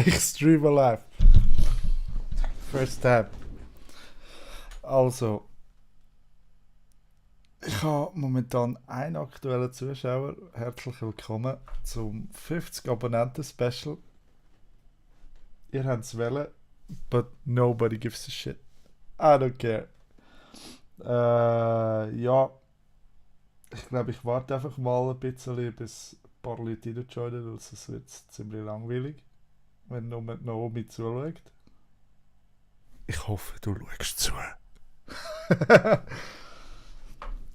Ich streame live. First time. Also, ich habe momentan einen aktuellen Zuschauer. Herzlich willkommen zum 50 Abonnenten-Special. Ihr habt es wollen, but nobody gives a shit. I don't care. Ja, ich glaube, ich warte einfach mal ein bisschen, bis ein paar Leute reinjoinen, weil es wird ziemlich langweilig, wenn nur Naomi zuschaut. Ich hoffe, du schaust zu.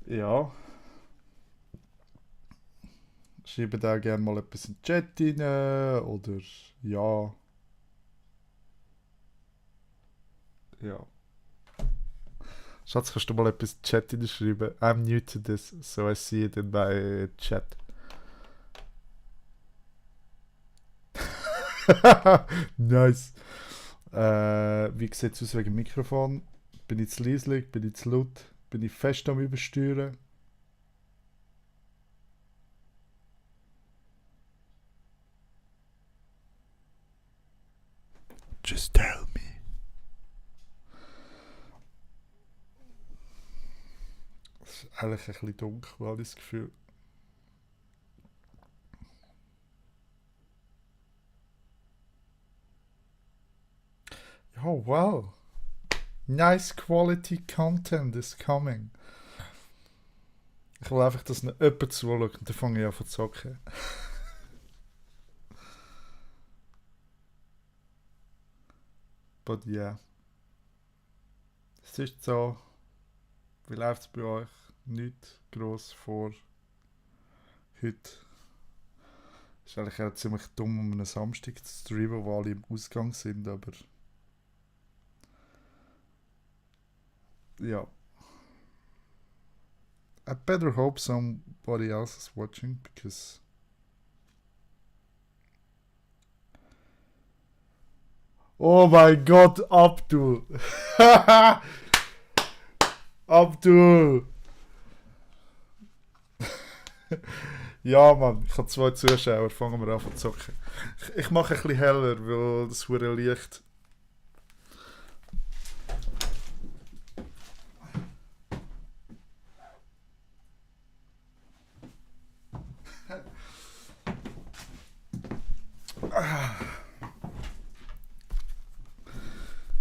Ja, schreibt auch gerne mal etwas in den Chat rein oder ja. Ja. Schatz, kannst du mal etwas in den Chat hineinschreiben? I'm new to this, so I see it in my chat. Nice. Wie sieht es aus wegen dem Mikrofon? Bin ich zu leislich? Bin ich zu laut? Bin ich fest am Übersteuern? Just tell me. Es ist eigentlich ein bisschen dunkel, habe ich das Gefühl. Oh, wow. Nice quality content is coming. Ich will einfach, dass nicht jemand zuschaut und dann fange ich an zu zocken. But yeah. Es ist so. Wie läuft es bei euch? Nicht gross vor heute. Ist eigentlich auch ziemlich dumm, um einen Samstag zu streamen, wo alle im Ausgang sind, aber ja. I better hope somebody else is watching because oh mein Gott, Abdul! Abdul! Ja, Mann, ich habe 2 Zuschauer, fangen wir an zu zocken. Ich mache ein bisschen heller, weil das hure Licht.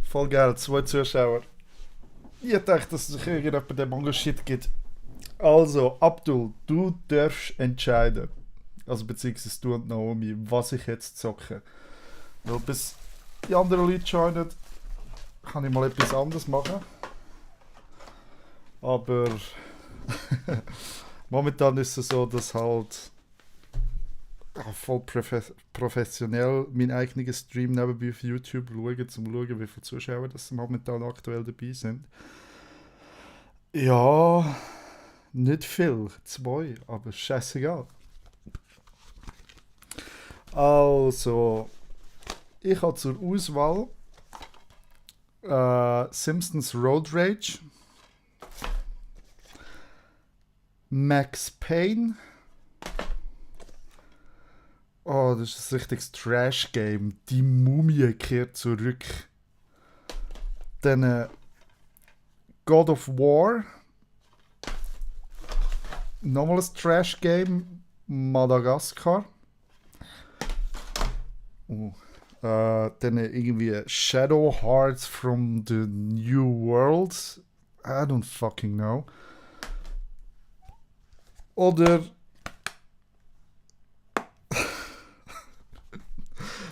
Voll geil, 2 Zuschauer. Ich dachte, dass sich irgendjemand den Manga-Shit gibt. Also, Abdul, du darfst entscheiden. Also, beziehungsweise du und Naomi, was ich jetzt zocke. Weil bis die anderen Leute joinen, kann ich mal etwas anderes machen. Aber momentan ist es so, dass halt voll professionell meinen eigenen Stream nebenbei auf YouTube schauen, um zu schauen, wie viele Zuschauer das momentan aktuell dabei sind. Ja, nicht viel, 2, aber scheißegal. Also, ich habe zur Auswahl Simpsons Road Rage, Max Payne. Oh, das ist ein richtiges Trash-Game. Die Mumie kehrt zurück. Dann God of War. Nochmal ein Trash-Game. Madagaskar. Dann irgendwie Shadow Hearts from the New World. I don't fucking know. Oder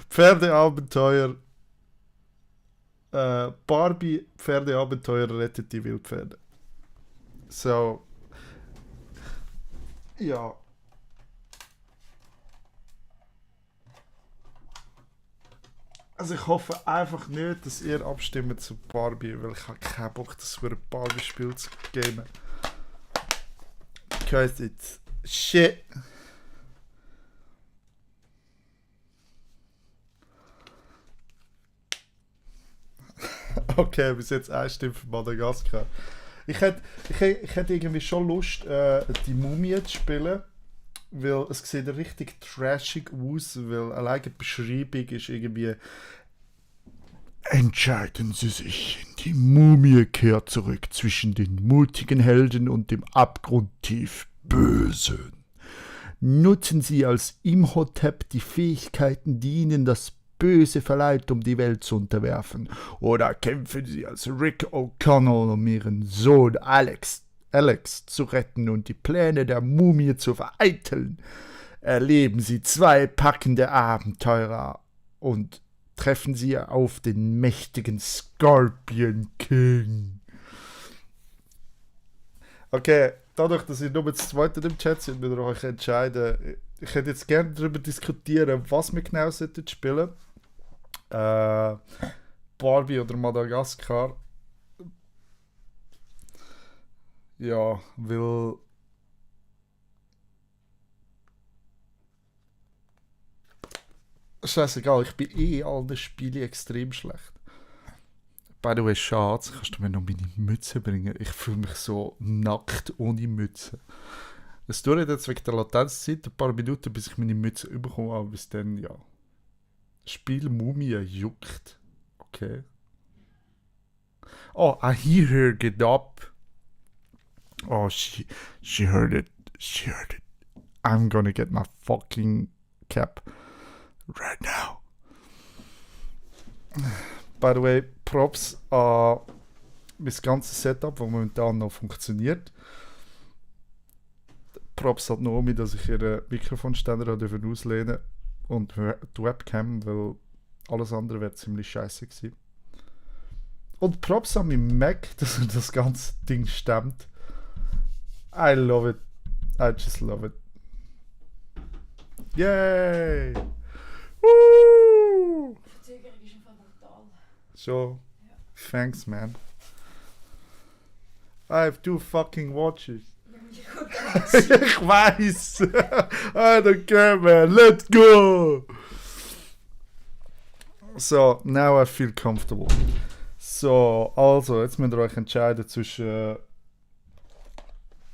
Pferdeabenteuer. Barbie Pferdeabenteuer rettet die Wildpferde. So. Ja. Also ich hoffe einfach nicht, dass ihr abstimmt zu Barbie, weil ich habe keinen Bock, das für ein Barbie-Spiel zu geben. Because it's shit. Okay, bis jetzt eine Stimme für Madagaskar. Ich hätte irgendwie schon Lust, die Mumie zu spielen. weil es sieht richtig trashig aus, weil alleine die Beschreibung ist irgendwie Entscheiden Sie sich, die Mumie kehrt zurück zwischen den mutigen Helden und dem abgrundtief Bösen. Nutzen Sie als Imhotep die Fähigkeiten, die Ihnen das Böse verleiht, um die Welt zu unterwerfen. Oder kämpfen Sie als Rick O'Connell, um Ihren Sohn Alex zu retten und die Pläne der Mumie zu vereiteln. Erleben Sie 2 packende Abenteurer und treffen Sie auf den mächtigen Scorpion King. Okay, dadurch, dass ihr nur das zweite im Chat sind, müsst ihr euch entscheiden. Ich hätte jetzt gerne darüber diskutieren, was wir genau sollten spielen. Barbie oder Madagaskar. Ja, weil... Scheißegal, ich bin in allen Spielen extrem schlecht. By the way, Schatz, kannst du mir noch meine Mütze bringen? Ich fühle mich so nackt ohne Mütze. Es dauert jetzt wegen der Latenzzeit ein paar Minuten, bis ich meine Mütze bekomme, aber bis dann, ja. Spiel Mumie juckt. Okay. Oh, I hear her get up. Oh, she heard it. She heard it. I'm gonna get my fucking cap right now. By the way, Props an mein ganzes Setup, das momentan noch funktioniert. Props an Naomi, dass ich ihren Mikrofonständer auslehnen und die Webcam, weil alles andere wäre ziemlich scheiße gewesen. Und Props an meinen Mac, dass er das ganze Ding stemmt. I love it. I just love it. Yay! Woo! Die Verzögerung ist einfach brutal. So, thanks, man. I have 2 fucking watches. Ich weiß. I don't care, man. Let's go. So, now I feel comfortable. So, also, jetzt müsst ihr euch entscheiden zwischen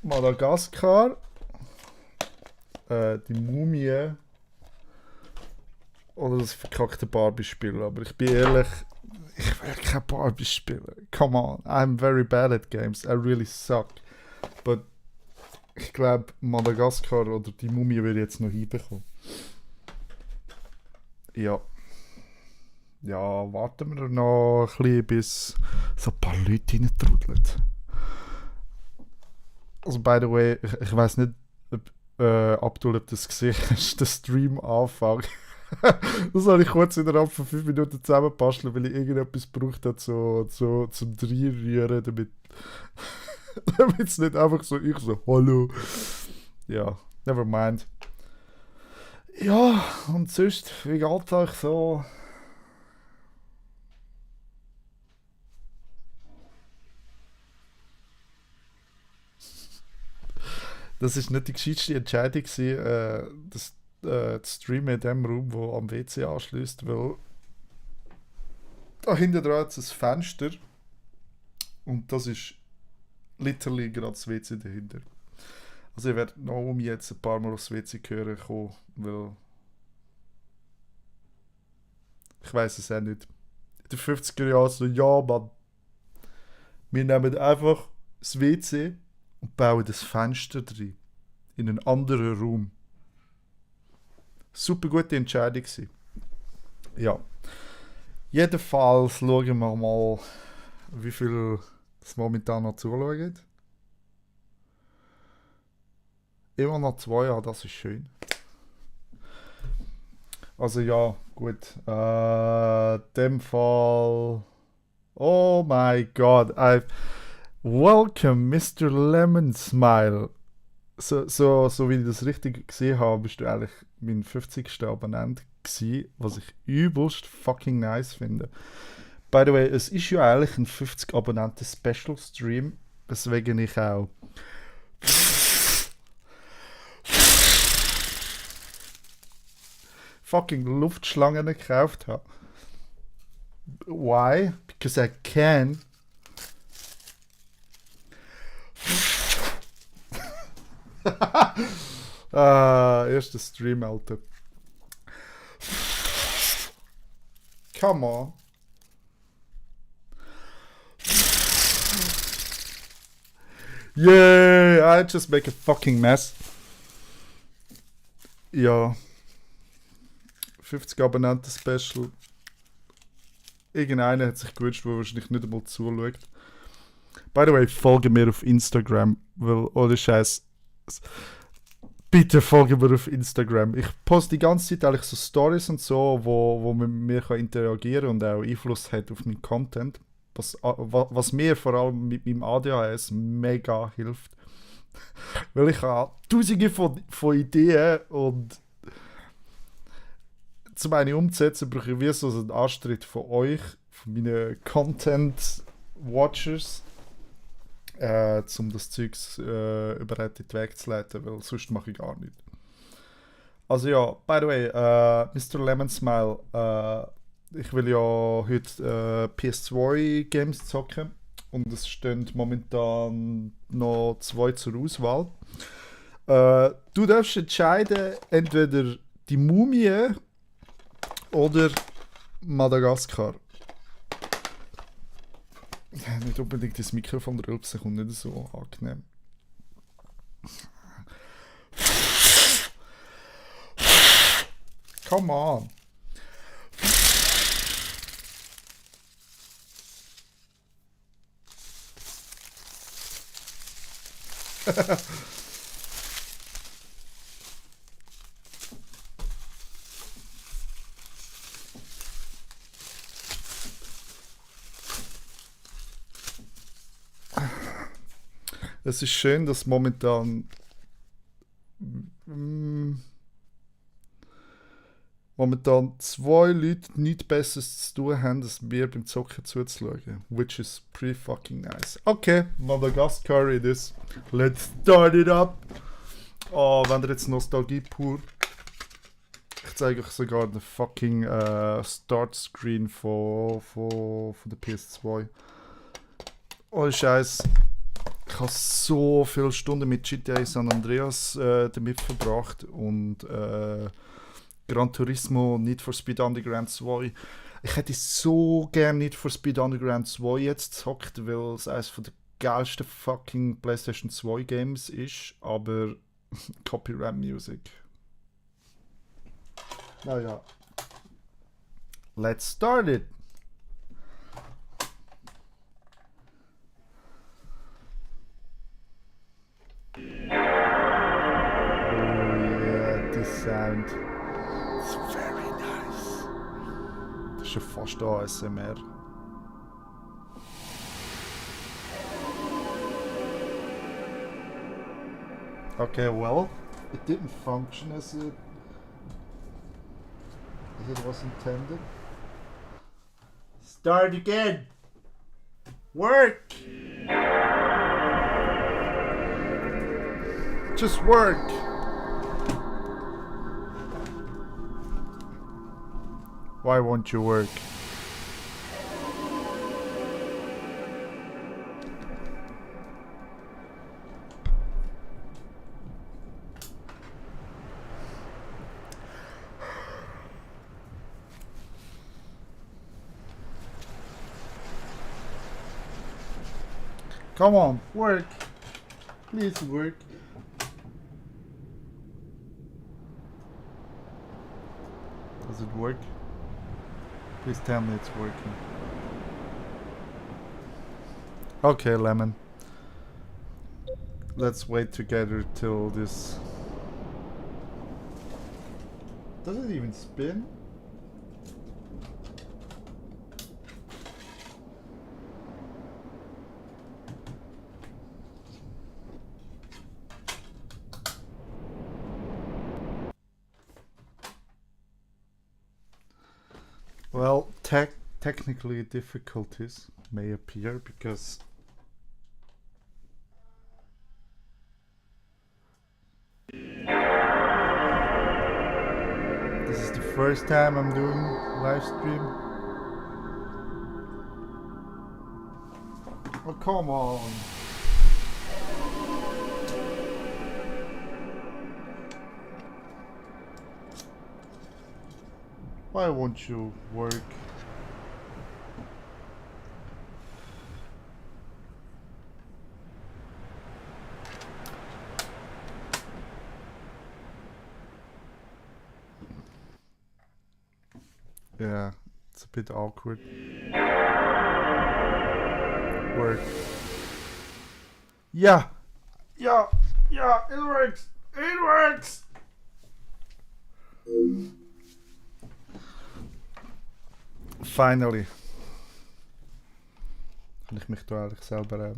Madagaskar, die Mumie oder das verkackte Barbie-Spiel. Aber ich bin ehrlich, ich will kein Barbie spielen. Come on, I'm very bad at games. I really suck. But ich glaube, Madagaskar oder die Mumie würde ich jetzt noch hinbekommen. Ja. Ja, warten wir noch ein bisschen, bis so ein paar Leute reintrudeln. Also, by the way, ich weiß nicht, ob Abdul das gesehen hast, den Stream Anfang. Das habe ich kurz innerhalb von 5 Minuten zusammenbasteln, weil ich irgendetwas gebraucht habe zum Reinrühren, damit es nicht einfach so, ich so, hallo. Ja, never mind. Ja, und sonst, wie geht's euch so? Das ist nicht die gescheiteste Entscheidung gewesen, das zu streamen in dem Raum, wo am WC anschließt, weil da hinten dran ist ein Fenster und das ist literally gerade das WC dahinter. Also ich werde noch jetzt ein paar Mal aufs WC hören kommen, weil ich weiß es auch nicht. In den 50er Jahren so, ja Mann, wir nehmen einfach das WC und bauen das Fenster drin. In einen anderen Raum. Super gute Entscheidung gewesen. Ja. Jedenfalls schauen wir mal, wie viel es momentan noch zuschauen. Immer noch 2, ja, das ist schön. Also ja, gut. In dem Fall... Oh my God. Welcome, Mr. Lemon Smile. So wie ich das richtig gesehen habe, bist du eigentlich mein 50. Abonnent gewesen, was ich übelst fucking nice finde. By the way, es ist ja eigentlich ein 50 Abonnenten Special Stream, weswegen ich auch fucking Luftschlangen gekauft habe. Why? Because I can. Erster Stream, Alter. Come on. Yeah, I just make a fucking mess. Ja. 50 Abonnenten Special. Irgendeiner hat sich gewünscht, der wahrscheinlich nicht einmal zuschaut. By the way, folge mir auf Instagram, weil ohne Scheiß. Bitte folge mir auf Instagram. Ich poste die ganze Zeit eigentlich so Stories und so, wo man mit mir kann interagieren und auch Einfluss hat auf meinen Content. Was mir vor allem mit meinem ADHS mega hilft. Weil ich habe tausende von Ideen und zum einen umzusetzen, brauche ich wie so einen Antritt von euch, von meinen Content-Watchers, um das Zeugs überhaupt in den Weg zu leiten, weil sonst mache ich gar nichts. Also ja, by the way, Mr. Lemon Smile, ich will ja heute PS2-Games zocken und es stehen momentan noch 2 zur Auswahl. Du darfst entscheiden, entweder die Mumie oder Madagaskar. Nicht unbedingt das Mikrofon der Rülpse kommt nicht so angenehm. Come on. Es ist schön, dass momentan zwei Leute nichts Besseres zu tun haben, als mir beim Zocken zuzuschauen. Which is pretty fucking nice. Okay, Madagaskar it is. Let's start it up. Oh, wenn ihr jetzt Nostalgie pur. Ich zeige euch sogar den fucking Startscreen von der PS2. Oh Scheiß. Ich habe so viele Stunden mit GTA San Andreas damit verbracht und Gran Turismo, Need for Speed Underground 2. Ich hätte so gerne Need for Speed Underground 2 jetzt gezockt, weil es eines der geilsten fucking PlayStation 2 Games ist, aber Copyright Music. Naja. Let's start it! Sound. It's very nice. Das ist schon fast ASMR. Okay, well, it didn't function as it was intended. Start again. Work. Just work. Why won't you work? Come on, work. Please work. Does it work? Please tell me it's working. Okay, Lemon. Let's wait together till this... Does it even spin? Well, technically difficulties may appear because this is the first time I'm doing live stream. Oh, come on. Why won't you work? Yeah, it's a bit awkward. Work. Yeah! Yeah! Yeah! It works! It works! Finally. Kann ich mich da eigentlich selber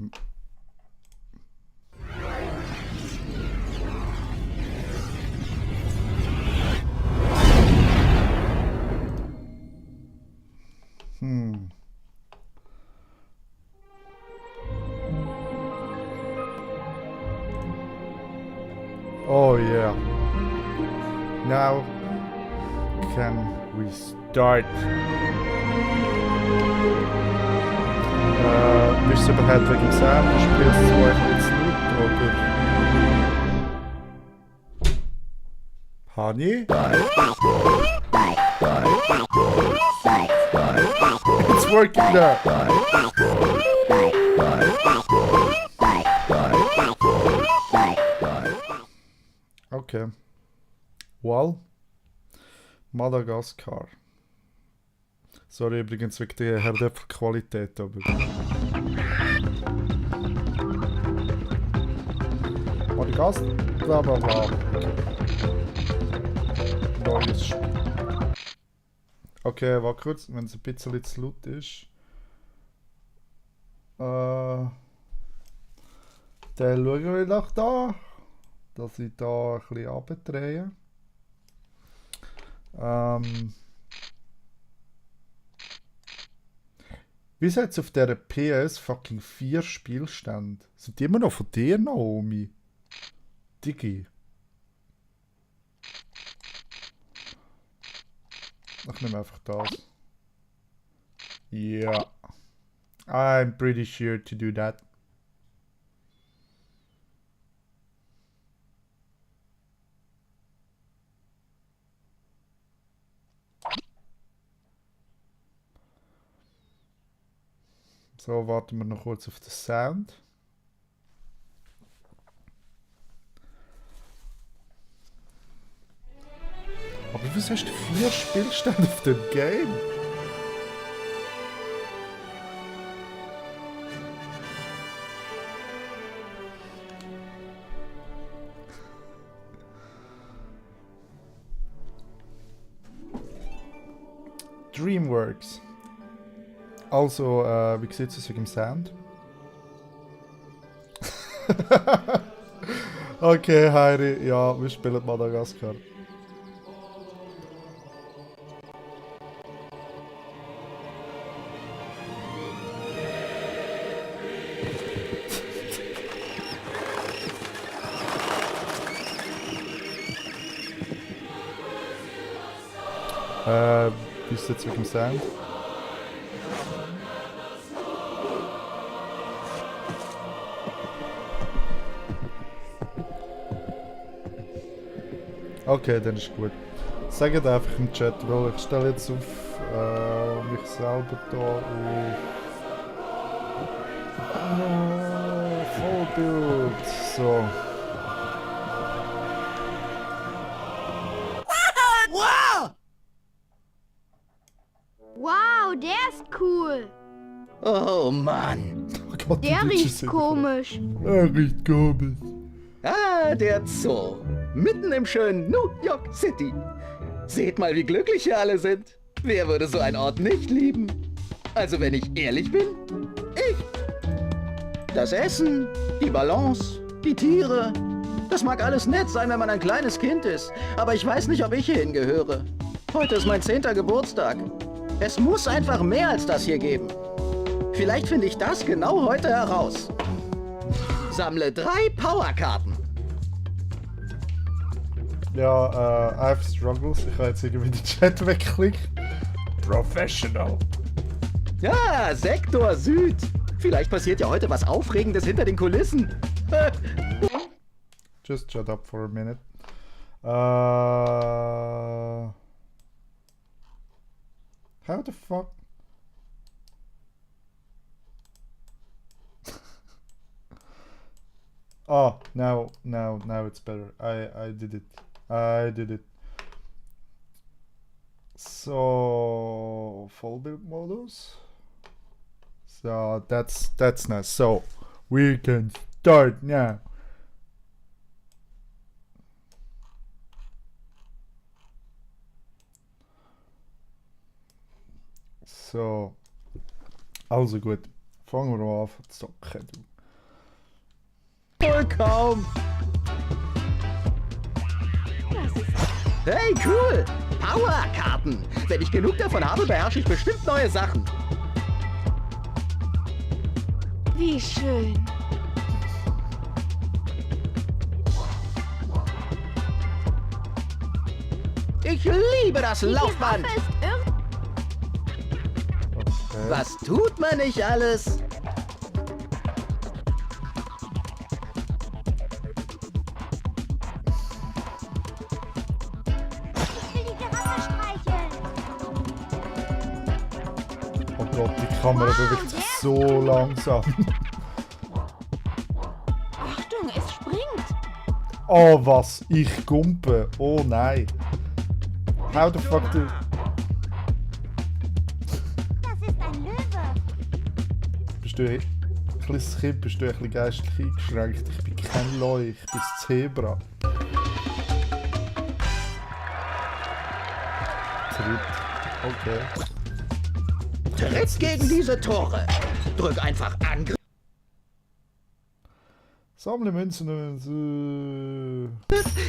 Oh yeah. Now can we start? Bist du bereit wegen Sam? Du spielst zwar jetzt nicht, oder? Honey? It's working now! Okay. Well. Madagaskar. Sorry übrigens wegen der Herdöpfelqualität, aber... Madagaskar, bla bla bla. Neues Spiel. Okay, warte kurz, wenn es ein bisschen zu laut ist. Dann schauen wir nach da. Dass ich da ein bisschen runterdrehe. Wieso hat es auf dieser PS fucking 4 Spielstände? Sind die immer noch von dir, Naomi? Digi. Ich nehme einfach das. Ja. Yeah. I'm pretty sure to do that. So, warten wir noch kurz auf den Sound. Aber wieso hast du 4 Spielstände auf dem Game? Dreamworks. Also, wie sieht es wegen dem Sound? Okay, Heiri, ja, wir spielen Madagaskar. Wie ist es jetzt wegen dem Sound? Okay, dann ist gut. Sagt einfach im Chat, weil ich stelle jetzt auf mich selber da auf Vollbild. So. Wow, der ist cool. Oh Mann. Oh Gott, Der riecht komisch. Er riecht komisch. Ah, der Zoo. Mitten im schönen New York City. Seht mal, wie glücklich hier alle sind. Wer würde so einen Ort nicht lieben? Also, wenn ich ehrlich bin, ich. Das Essen, die Balance, die Tiere. Das mag alles nett sein, wenn man ein kleines Kind ist. Aber ich weiß nicht, ob ich hierhin gehöre. Heute ist mein 10. Geburtstag. Es muss einfach mehr als das hier geben. Vielleicht finde ich das genau heute heraus. Sammle 3 Powerkarten. Ja, I have struggles. Ich habe jetzt irgendwie den Chat weggeklickt. Professional. Ja, Sektor Süd. Vielleicht passiert ja heute was Aufregendes hinter den Kulissen. Just shut up for a minute. How the fuck? Oh, now it's better. I did it. So Vollbild modus. So that's nice. So we can start now. So, also gut. Fangen wir mal an zu zocken. Wohl kaum. Hey, cool. Powerkarten. Wenn ich genug davon habe, beherrsche ich bestimmt neue Sachen. Wie schön. Ich liebe das Die Laufband. Giraffe ist irre. Okay. Was tut man nicht alles? Ich will die Giraffe streicheln. Oh Gott, die Kamera bewegt sich so langsam. Achtung, es springt. Oh was, ich gumpe. Oh nein. How the fuck do... Das ist ein Löwe. Bist du ein kleines Kind, bist du ein bisschen geistlich eingeschränkt? Ich bin kein Leu, ich bin das Zebra. Tritt. Okay. Tritt gegen diese Tore. Drück einfach Angriff. Sammle Münzen und...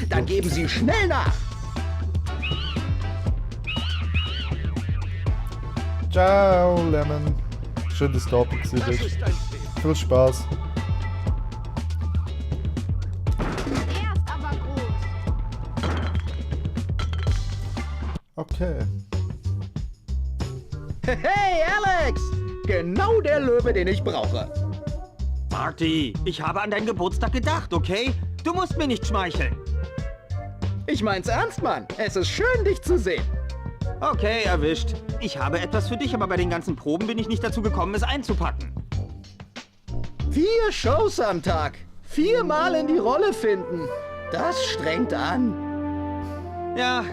Dann geben sie schnell nach. Ciao, Lemon. Schön, dass du da bist. Viel Spaß. Er ist aber groß. Okay. Hey, Alex! Genau der Löwe, den ich brauche. Marty, ich habe an deinen Geburtstag gedacht, okay? Du musst mir nicht schmeicheln. Ich mein's ernst, Mann. Es ist schön, dich zu sehen. Okay, erwischt. Ich habe etwas für dich, aber bei den ganzen Proben bin ich nicht dazu gekommen, es einzupacken. 4 Shows am Tag. 4-mal in die Rolle finden. Das strengt an. Ja,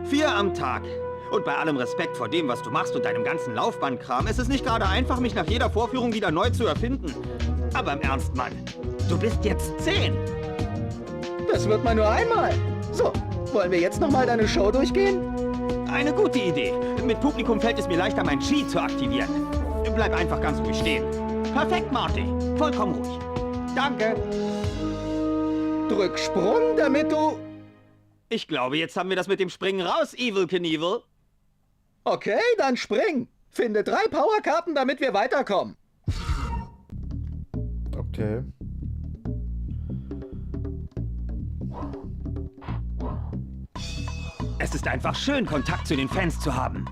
4 am Tag. Und bei allem Respekt vor dem, was du machst und deinem ganzen Laufbandkram, ist es nicht gerade einfach, mich nach jeder Vorführung wieder neu zu erfinden. Aber im Ernst, Mann, du bist jetzt 10. Das wird mal nur einmal. So, wollen wir jetzt nochmal deine Show durchgehen? Eine gute Idee. Mit Publikum fällt es mir leichter, mein Ski zu aktivieren. Bleib einfach ganz ruhig stehen. Perfekt, Marty. Vollkommen ruhig. Danke. Drück Sprung, damit du... Ich glaube, jetzt haben wir das mit dem Springen raus, Evel Knievel. Okay, dann spring. Finde 3 Powerkarten, damit wir weiterkommen. Okay. Es ist einfach schön, Kontakt zu den Fans zu haben.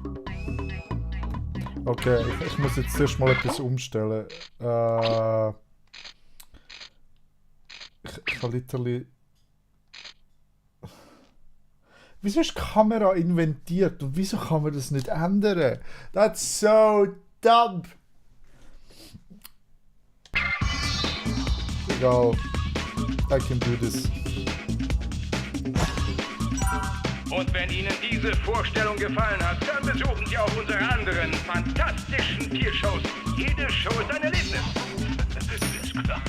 Okay, ich muss jetzt zuerst mal etwas umstellen. Ich kann literally... Wieso ist die Kamera inventiert und wieso kann man das nicht ändern? That's so dumb! Egal. I can do this. Und wenn Ihnen diese Vorstellung gefallen hat, dann besuchen Sie auch unsere anderen fantastischen Tiershows. Jede Show ist ein Erlebnis. Ist klar.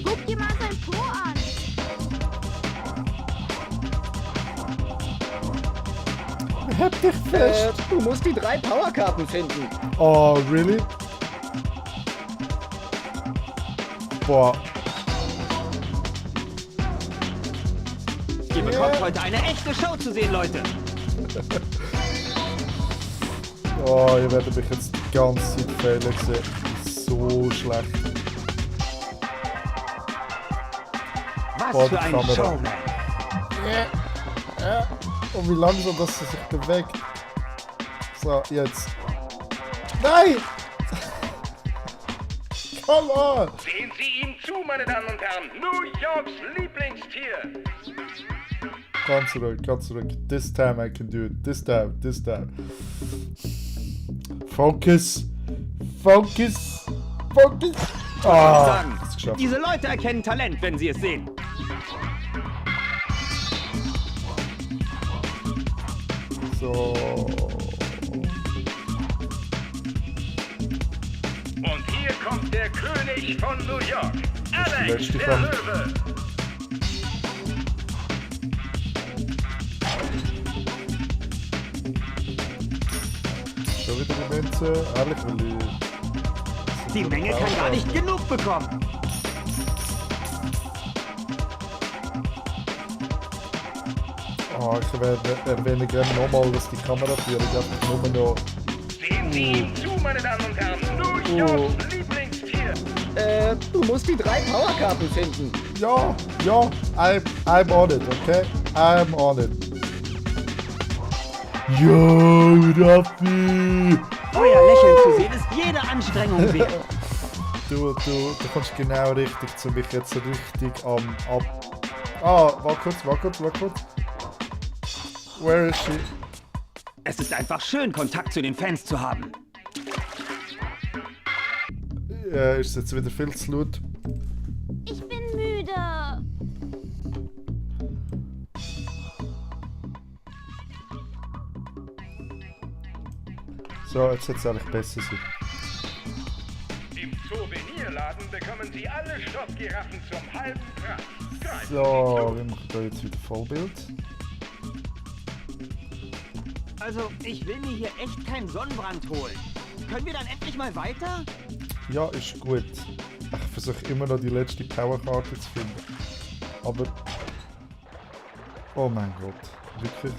Guck dir mal sein Po an. Halt dich fest! Du musst die 3 Powerkarten finden. Oh, really? Boah. Ihr bekommt heute eine echte Show zu sehen, Leute. Oh, ihr werdet mich jetzt die ganze Zeit fehlen sehen. So schlecht. Was Boah, für die ein Kamera. Showman. Und wie langsam das sich bewegt. So, jetzt. Nein! Come on! Sehen Sie ihm zu, meine Damen und Herren. New Yorks Lieblingstier. Ganz ruhig, ganz ruhig. This time I can do it. This time, this time. Focus. Focus. Focus. Ah, Sagen, ist geschafft. diese Leute erkennen Talent, wenn sie es sehen. So. Und hier kommt der König von New York, Alex letzte der kommt. Löwe. Schon wieder die Münze. Ehrlich, weil ich... Die Menge kann gar nicht genug bekommen. Ah, ich erwähne gerne nochmal, dass die Kameraführung einfach nur noch... Sehen Sie ihm zu, meine Damen und Herren. New Yorks Lieblingstier. Du musst die 3 Powerkarten finden. Ja, ja, I'm on it, okay? I'm on it. Yo, Raffi! Euer Lächeln zu sehen ist jede Anstrengung wert. Du kommst genau richtig zu mich jetzt so richtig am ab... Ah, warte kurz. Where is she? Es ist einfach schön, Kontakt zu den Fans zu haben. Ist jetzt wieder viel zu laut? Ich bin müde. So, jetzt hätte es eigentlich besser sein. Im Souvenirladen bekommen Sie alle Stoffgiraffen zum halben Preis. Greifen So, wir machen da jetzt wieder Vollbild. Also, ich will mir hier echt keinen Sonnenbrand holen. Können wir dann endlich mal weiter? Ja, ist gut. Ich versuche immer noch die letzte Powerkarte zu finden. Aber... Oh mein Gott. Wirklich?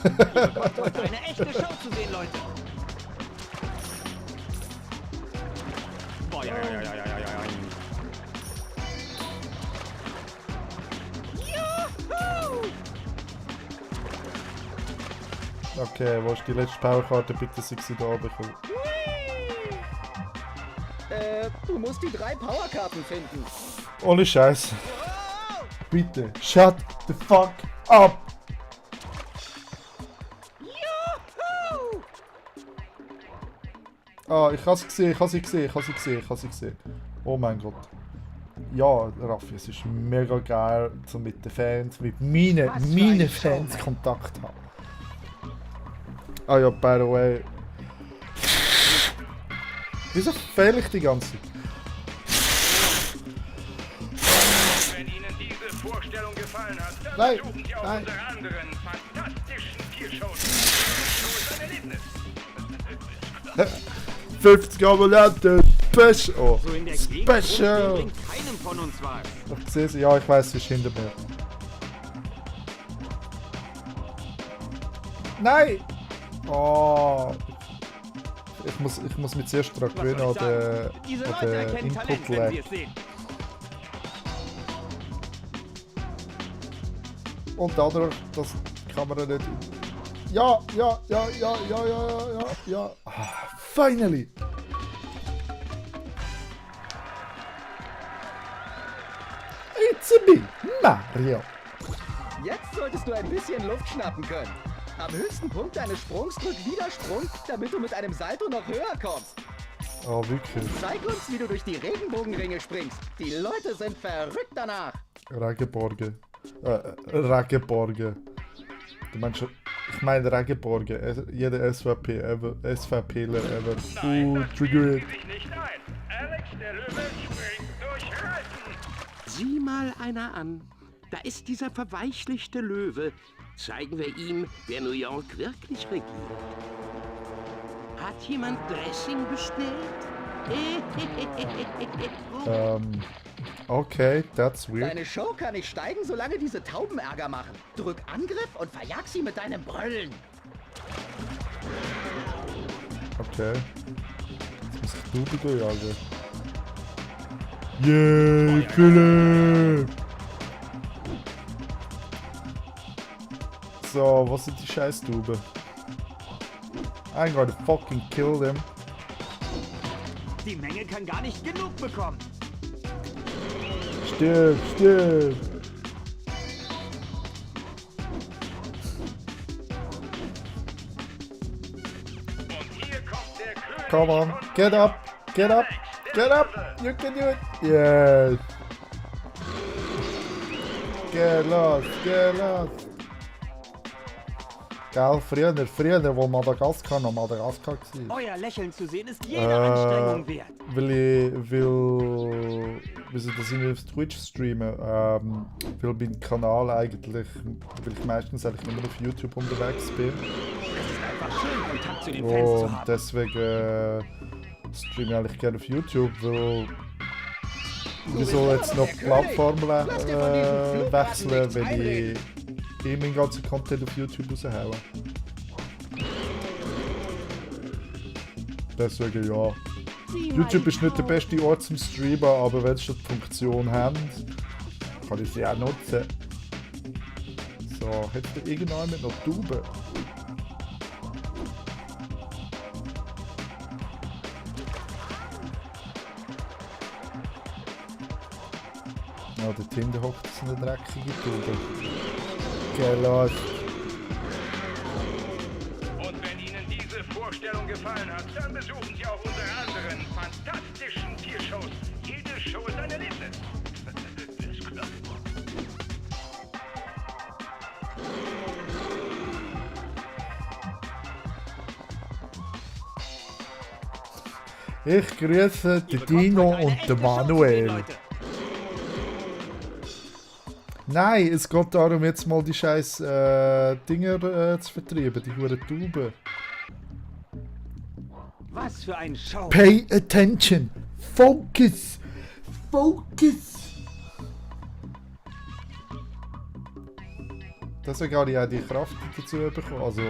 Ihr bekommt heute eine echte Show zu sehen, Leute. Boah, ja. Okay, wo ist die letzte Powerkarte? Bitte sei sie da bekommen. Du musst die 3 Powerkarten finden. Ohne Scheiß. Bitte, shut the fuck up! Ah, ich habe sie gesehen. Oh mein Gott. Ja, Raffi, es ist mega geil, so mit den Fans, mit meinen Fans Kontakt zu haben. Ah ja, by the way. Wieso fehle ich die ganze Zeit? Wenn Ihnen diese Vorstellung gefallen hat, dann Nein, besuchen Sie auch nein. unsere anderen fantastischen Tiershows. Show ist ein Erlebnis. 50 Abonnenten! Special! Oh, So in der Gegend Special! rumstehen bringt keinem von uns was. Ich sehe sie, ja, ich weiß, sie ist hinter mir. Nein! Oh! Ich muss mich zuerst daran Was soll gewöhnen ich an sagen? den, Diese an Leute den erkennen Talent, wenn sie Input-Lag. es sehen. Und dadurch, dass die Kamera nicht... Ja! Ah, finally! It's me, Mario! Jetzt solltest du ein bisschen Luft schnappen können. Am höchsten Punkt deines Sprungs drück wieder Sprung, damit du mit einem Salto noch höher kommst. Oh, wirklich. Zeig uns, wie du durch die Regenbogenringe springst. Die Leute sind verrückt danach. Regenborge. Regenborge. Du meinst schon... Ich meine Regenborge. Jeder SVPler ever. Nein, das Trigger bilden it. Sie sich nicht ein. Alex der Löwe springt durch Reifen. Sieh mal einer an. Da ist dieser verweichlichte Löwe. Zeigen wir ihm, wer New York wirklich regiert. Hat jemand Dressing bestellt? Okay, that's weird. Deine Show kann nicht steigen, solange diese Tauben Ärger machen. Drück Angriff und verjag sie mit deinem Brüllen. Okay. Jetzt muss ich Tauben jagen. Yay, Philipp! So, was sind die scheiß Tauben? I'm gonna fucking kill them. Die Menge kann gar nicht genug bekommen. Stirb, stirb. Und hier kommt der König Come on, von get up, get up, get up. You can do it. Yes. Get lost, get lost. Gell, früher, wo Madagaskar noch Madagaskar war. Euer Lächeln zu sehen ist jede Anstrengung wert. Weil sie das irgendwie auf Twitch streamen, weil mein Kanal eigentlich, weil ich meistens eigentlich immer auf YouTube unterwegs bin. Es ist einfach schön, Kontakt zu den Fans zu Und haben. deswegen streame ich eigentlich gerne auf YouTube, weil wieso jetzt noch die Plattform wechseln, wenn ich meinen ganzen Content auf YouTube raushaue. Deswegen ja. YouTube ist nicht der beste Ort zum Streamen, aber wenn sie schon die Funktion haben, kann ich sie auch nutzen. So, hat da irgendjemand noch Tauben? Ja, der Tinder hockt so eine dreckige Taube. Geh los. Und wenn Ihnen diese Vorstellung gefallen hat, dann besuchen Sie auch unsere anderen fantastischen Tiershows. Jede Show ist ein Erlebnis. Ist klar. Ich grüße den Dino und den Manuel. Nein, es geht darum, jetzt mal die scheiß Dinger zu vertreiben, die huren Tauben. Was für ein Show. Pay attention! Focus! Focus! Deswegen habe ich auch die Kraft dazu bekommen. Also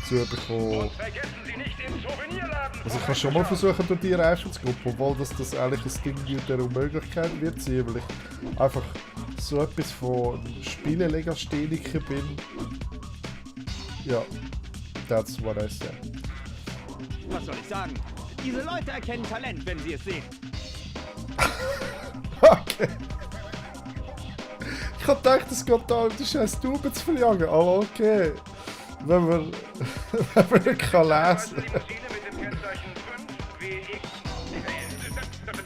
Vergessen Sie nicht den Souvenirladen. Also ich kann schon mal versuchen, durch die Reichschutzgruppe, obwohl das eigentlich ein Ding der Unmöglichkeit wird sein, weil ich einfach so etwas von Spielelegastheniker bin. Ja, that's what I said. Was soll ich sagen? Diese Leute erkennen Talent, wenn sie es sehen. Okay. Ich hab gedacht, es geht da um die scheiß Tauben zu verjagen, aber okay. Wenn man nicht kann lesen. Limousine mit dem Kennzeichen 5WX.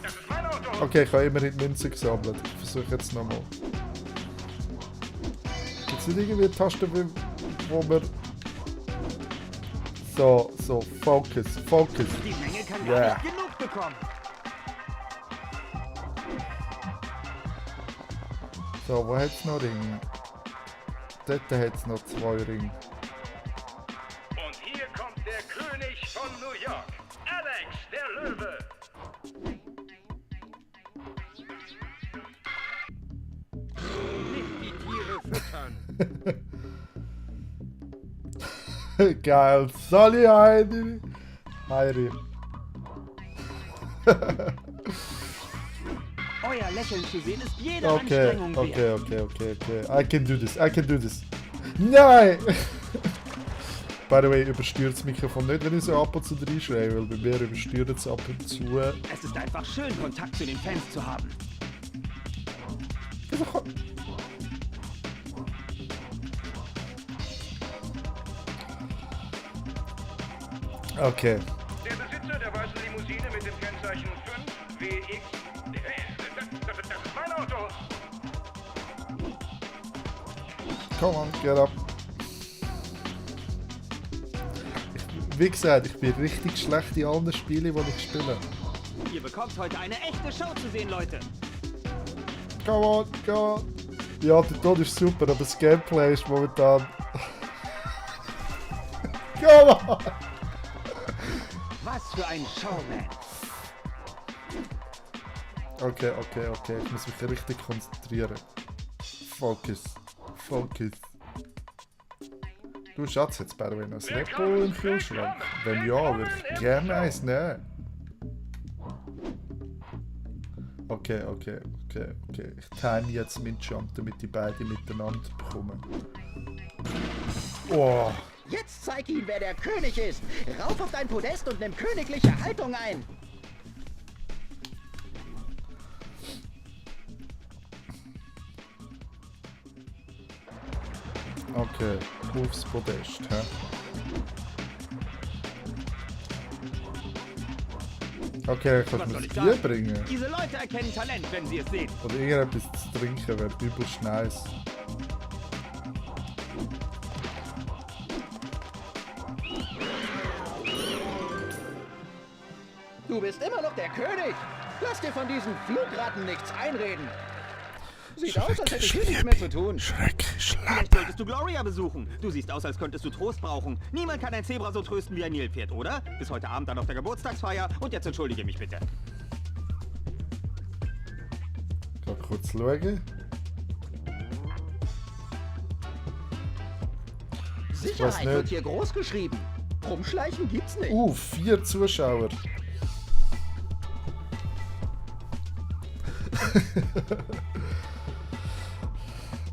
Das ist mein Auto. Okay, ich habe immerhin Münzen gesammelt. Ich versuche jetzt nochmal. Gibt es nicht irgendwie eine Taste, wo wir... So, Focus. Die Menge kann Yeah. gar nicht genug bekommen. So, wo hat es noch Ringe? Dort hat es noch 2 Ringe. Und hier kommt der König von New York. Alex, der Löwe. Nicht die Tiere füttern. Geil, Sally Heidi. Heidi. Euer Lächeln zu sehen ist jede Okay. Anstrengung wert. I can do this. Nein! By the way, übersteuert das Mikrofon nicht, wenn ich so ab und zu reinschreie, weil bei mir übersteuert es ab und zu. Es ist einfach schön, Kontakt zu den Fans zu haben. Okay. Der Besitzer der weißen Limousine mit dem Kennzeichen 5WX. Das ist mein Auto. Come on, get up. Wie gesagt, ich bin richtig schlecht in allen Spielen, die ich spiele. Ihr bekommt heute eine echte Show zu sehen, Leute. Come on. Ja, der Ton ist super, aber das Gameplay ist momentan... Come on! Was für ein Showman. Okay. Ich muss mich richtig konzentrieren. Focus. Du Schatz, jetzt bei der noch ein Red Bull im Kühlschrank? Wenn ja, würde ich gerne eins nehmen. Okay. Ich time jetzt meinen Jump, damit die beiden miteinander bekommen. Oh. Jetzt zeig ihm, wer der König ist. Rauf auf dein Podest und nimm königliche Haltung ein. Okay, aufs Podest, hä? Okay, kannst du mir das Bier bringen? Diese Leute erkennen Talent, wenn sie es sehen. Oder irgendetwas zu trinken wäre übelst nice. Du bist immer noch der König. Lass dir von diesen Flugratten nichts einreden. Sieht aus, als hättest du nichts mehr zu tun. Vielleicht solltest du Gloria besuchen. Du siehst aus, als könntest du Trost brauchen. Niemand kann ein Zebra so trösten wie ein Nilpferd, oder? Bis heute Abend dann auf der Geburtstagsfeier. Und jetzt entschuldige mich bitte. Mal kurz schauen. Sicherheit nicht. wird hier groß geschrieben. Rumschleichen gibt's nicht. 4 Zuschauer.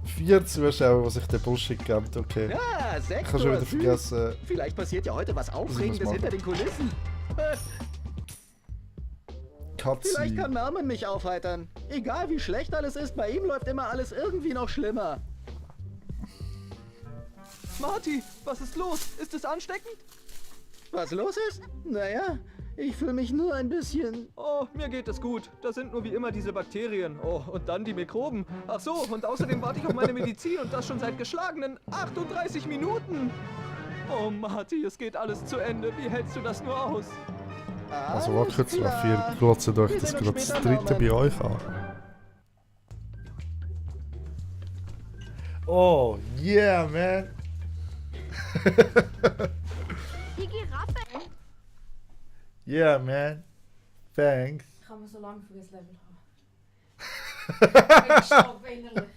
Vier Zuschauer, die sich den Bullshit geben, okay. Ja, Ich Sektor habe schon wieder Süd. vergessen. Vielleicht passiert ja heute was Aufregendes machen. hinter den Kulissen. Vielleicht kann Katzi. Merman mich aufheitern. Egal wie schlecht alles ist, bei ihm läuft immer alles irgendwie noch schlimmer. Marty, was ist los? Ist es ansteckend? Was los ist? Naja, ich fühle mich nur ein bisschen... Oh, mir geht es gut. Da sind nur wie immer diese Bakterien. Oh, und dann die Mikroben. Ach so, und außerdem warte ich auf meine Medizin und das schon seit geschlagenen 38 Minuten. Oh, Marty, es geht alles zu Ende. Wie hältst du das nur aus? Also warte kurz, klar. ihr glotzt euch Wir das sehen gerade uns das später, dritte bei Norman. euch an. Oh, yeah, man. Die Giraffe. Yeah, man. Thanks. Ich kann mir so lange für das Level haben. Ich sterbe innerlich.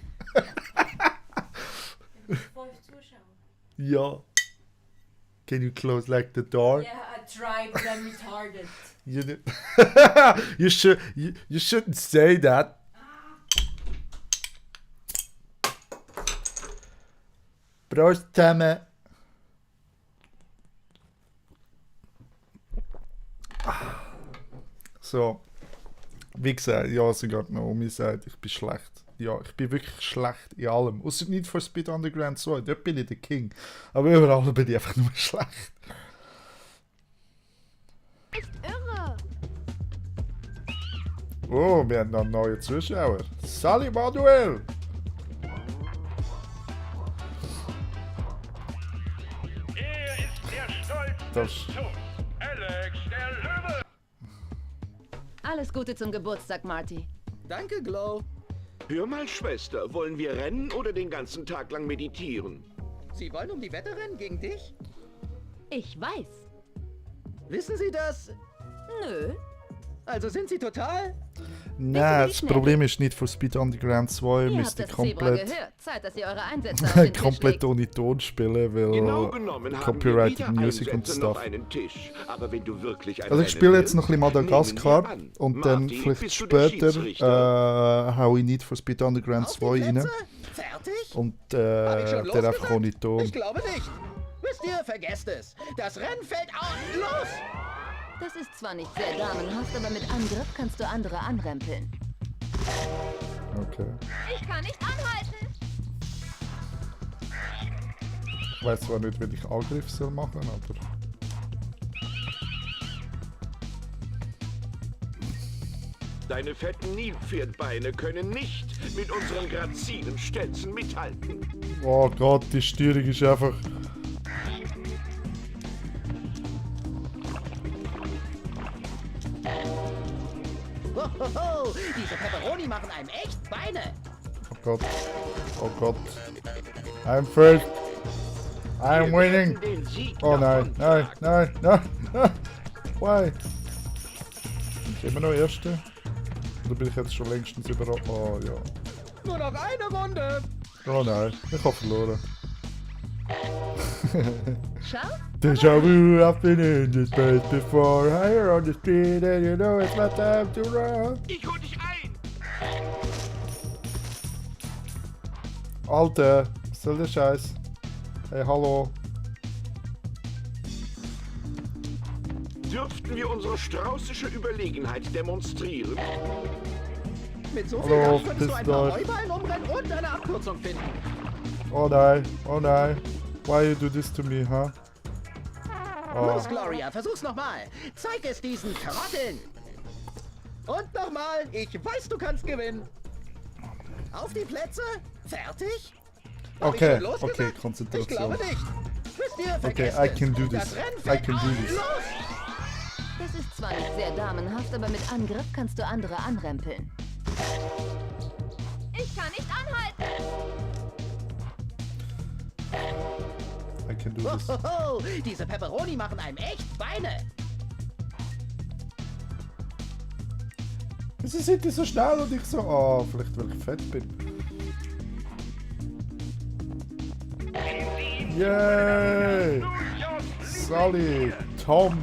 5 Zuschauer. Ja. Can you close like the door? Yeah, I tried, but I'm retarded. You, you shouldn't say that. Prost zusammen. So, wie gesagt, ja, sogar Naomi sagt, ich bin schlecht. Ja, ich bin wirklich schlecht in allem. Außer nicht for Speed Underground 2, dort bin ich der King. Aber überall bin ich einfach nur schlecht. Ist irre. Oh, wir haben noch einen neuen Zuschauer. Sally Manuel! Er ist der Stolz Das- des Zoos. Alex, der Löwe. Alles Gute zum Geburtstag, Marty. Danke, Glow. Hör mal, Schwester, wollen wir rennen oder den ganzen Tag lang meditieren? Sie wollen um die Wette rennen gegen dich? Ich weiß. Wissen Sie das? Nö. Also sind Sie total... Nein, das schnell. Problem ist nicht for Speed Underground 2, Ihr müsst habt ihr das Zebra komplett, gehört. Zeit, dass ihr eure Einsätze auf den Tisch komplett legt. ohne Ton spielen, weil Genau genommen haben wir Copyrighted weder Music und Einsätze noch Stuff. einen Tisch. Aber wenn du wirklich ein Also ich Rennen spiele jetzt willst, noch ein bisschen Madagaskar nehmen wir an. und dann Marty, vielleicht bist du der später Schiedsrichter? hau ich nicht for Speed Underground Auf die 2 rein Plätze? Fertig? und Hab ich schon der einfach losgesagt? ohne Ton. Ich glaube nicht. Wisst ihr, vergesst es. Das Rennen fällt aus. Los! Das ist zwar nicht sehr damenhaft, aber mit Angriff kannst du andere anrempeln. Okay. Ich kann nicht anhalten. Ich weiß zwar nicht, wie ich Angriff soll machen, aber... Deine fetten Nilpferdbeine können nicht mit unseren grazilen Stelzen mithalten. Oh Gott, die Steuerung ist einfach... Hohoho, diese Pepperoni machen einem echt Beine. Oh Gott. Oh Gott. I'm first. I'm Wir winning. werden den Sieg Oh nein, nein, davontragen. nein, nein. Why? Bin ich immer noch Erste? Oder bin ich jetzt schon längstens überall? Oh ja. Nur noch eine Runde. Oh nein, ich habe verloren. Schau, Déjà vu, I've been in this place before. Higher on the street and you know it's my time to run. Ich hol dich ein! Alter, was soll der Scheiß? Hey, hallo. Dürften wir unsere straußische Überlegenheit demonstrieren? Mit so viel Hallo, Kraft könntest du ein Pistol. paar Heuballen umrennen und eine Abkürzung finden. Oh nein, oh nein. Why you do this to me, huh? Oh. Los, Gloria, versuch's nochmal. Zeig es diesen Trotteln. Und nochmal. Ich weiß, du kannst gewinnen. Auf die Plätze. Fertig? Hab ich Okay, schon losgesagt? okay, Ich Konzentration. glaube nicht. Wisst ihr, Okay, vergesst I es. can do Das this. Rennen I fängt can do an. this. Los! Das ist zwar nicht sehr damenhaft, aber mit Angriff kannst du andere anrempeln. Ich kann nicht anhalten. I can do this. Hohoho, diese Pepperoni machen einem echt Beine. Wieso sind die so schnell und ich so... Oh, vielleicht weil ich fett bin. Yay! Sully, Tom.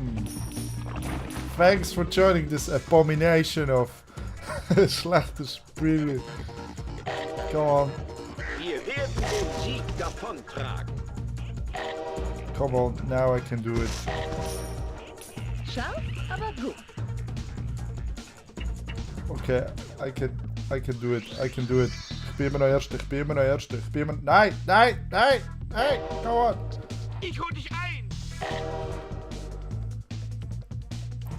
Thanks for joining this abomination of schlechtes Spiel. Come on. Wir werden den Sieg davontragen. Come on, now I can do it. Scharf, aber gut. Okay, I can do it. I can do it. Ich bin immer noch Erster, ich bin immer noch Erster, ich bin immer... Nein, nein, nein, nein, come on. Ich hol dich ein.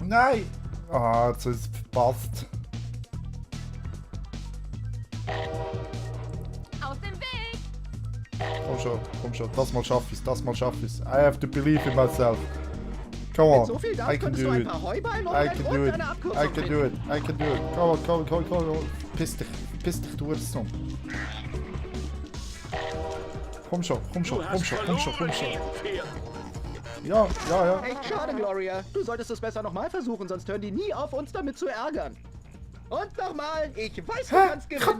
Nein! Ah, jetzt ist es verpasst. Aus dem Weg. Komm schon, das mal schaff ich's, das mal schaff ich's. I have to believe in myself. Come on, Mit so viel Dampf I can könntest do du ein it. paar Heuballen I umrennen can und do it. eine Abkürzung I can do it. I can do it. Come on. Piss dich, du Hurensohn. Komm schon. Ja. Echt schade, Gloria. Du solltest es besser nochmal versuchen, sonst hören die nie auf, uns damit zu ärgern. Und nochmal. Ich weiß, du Hä? kannst Ich gewinnen. hab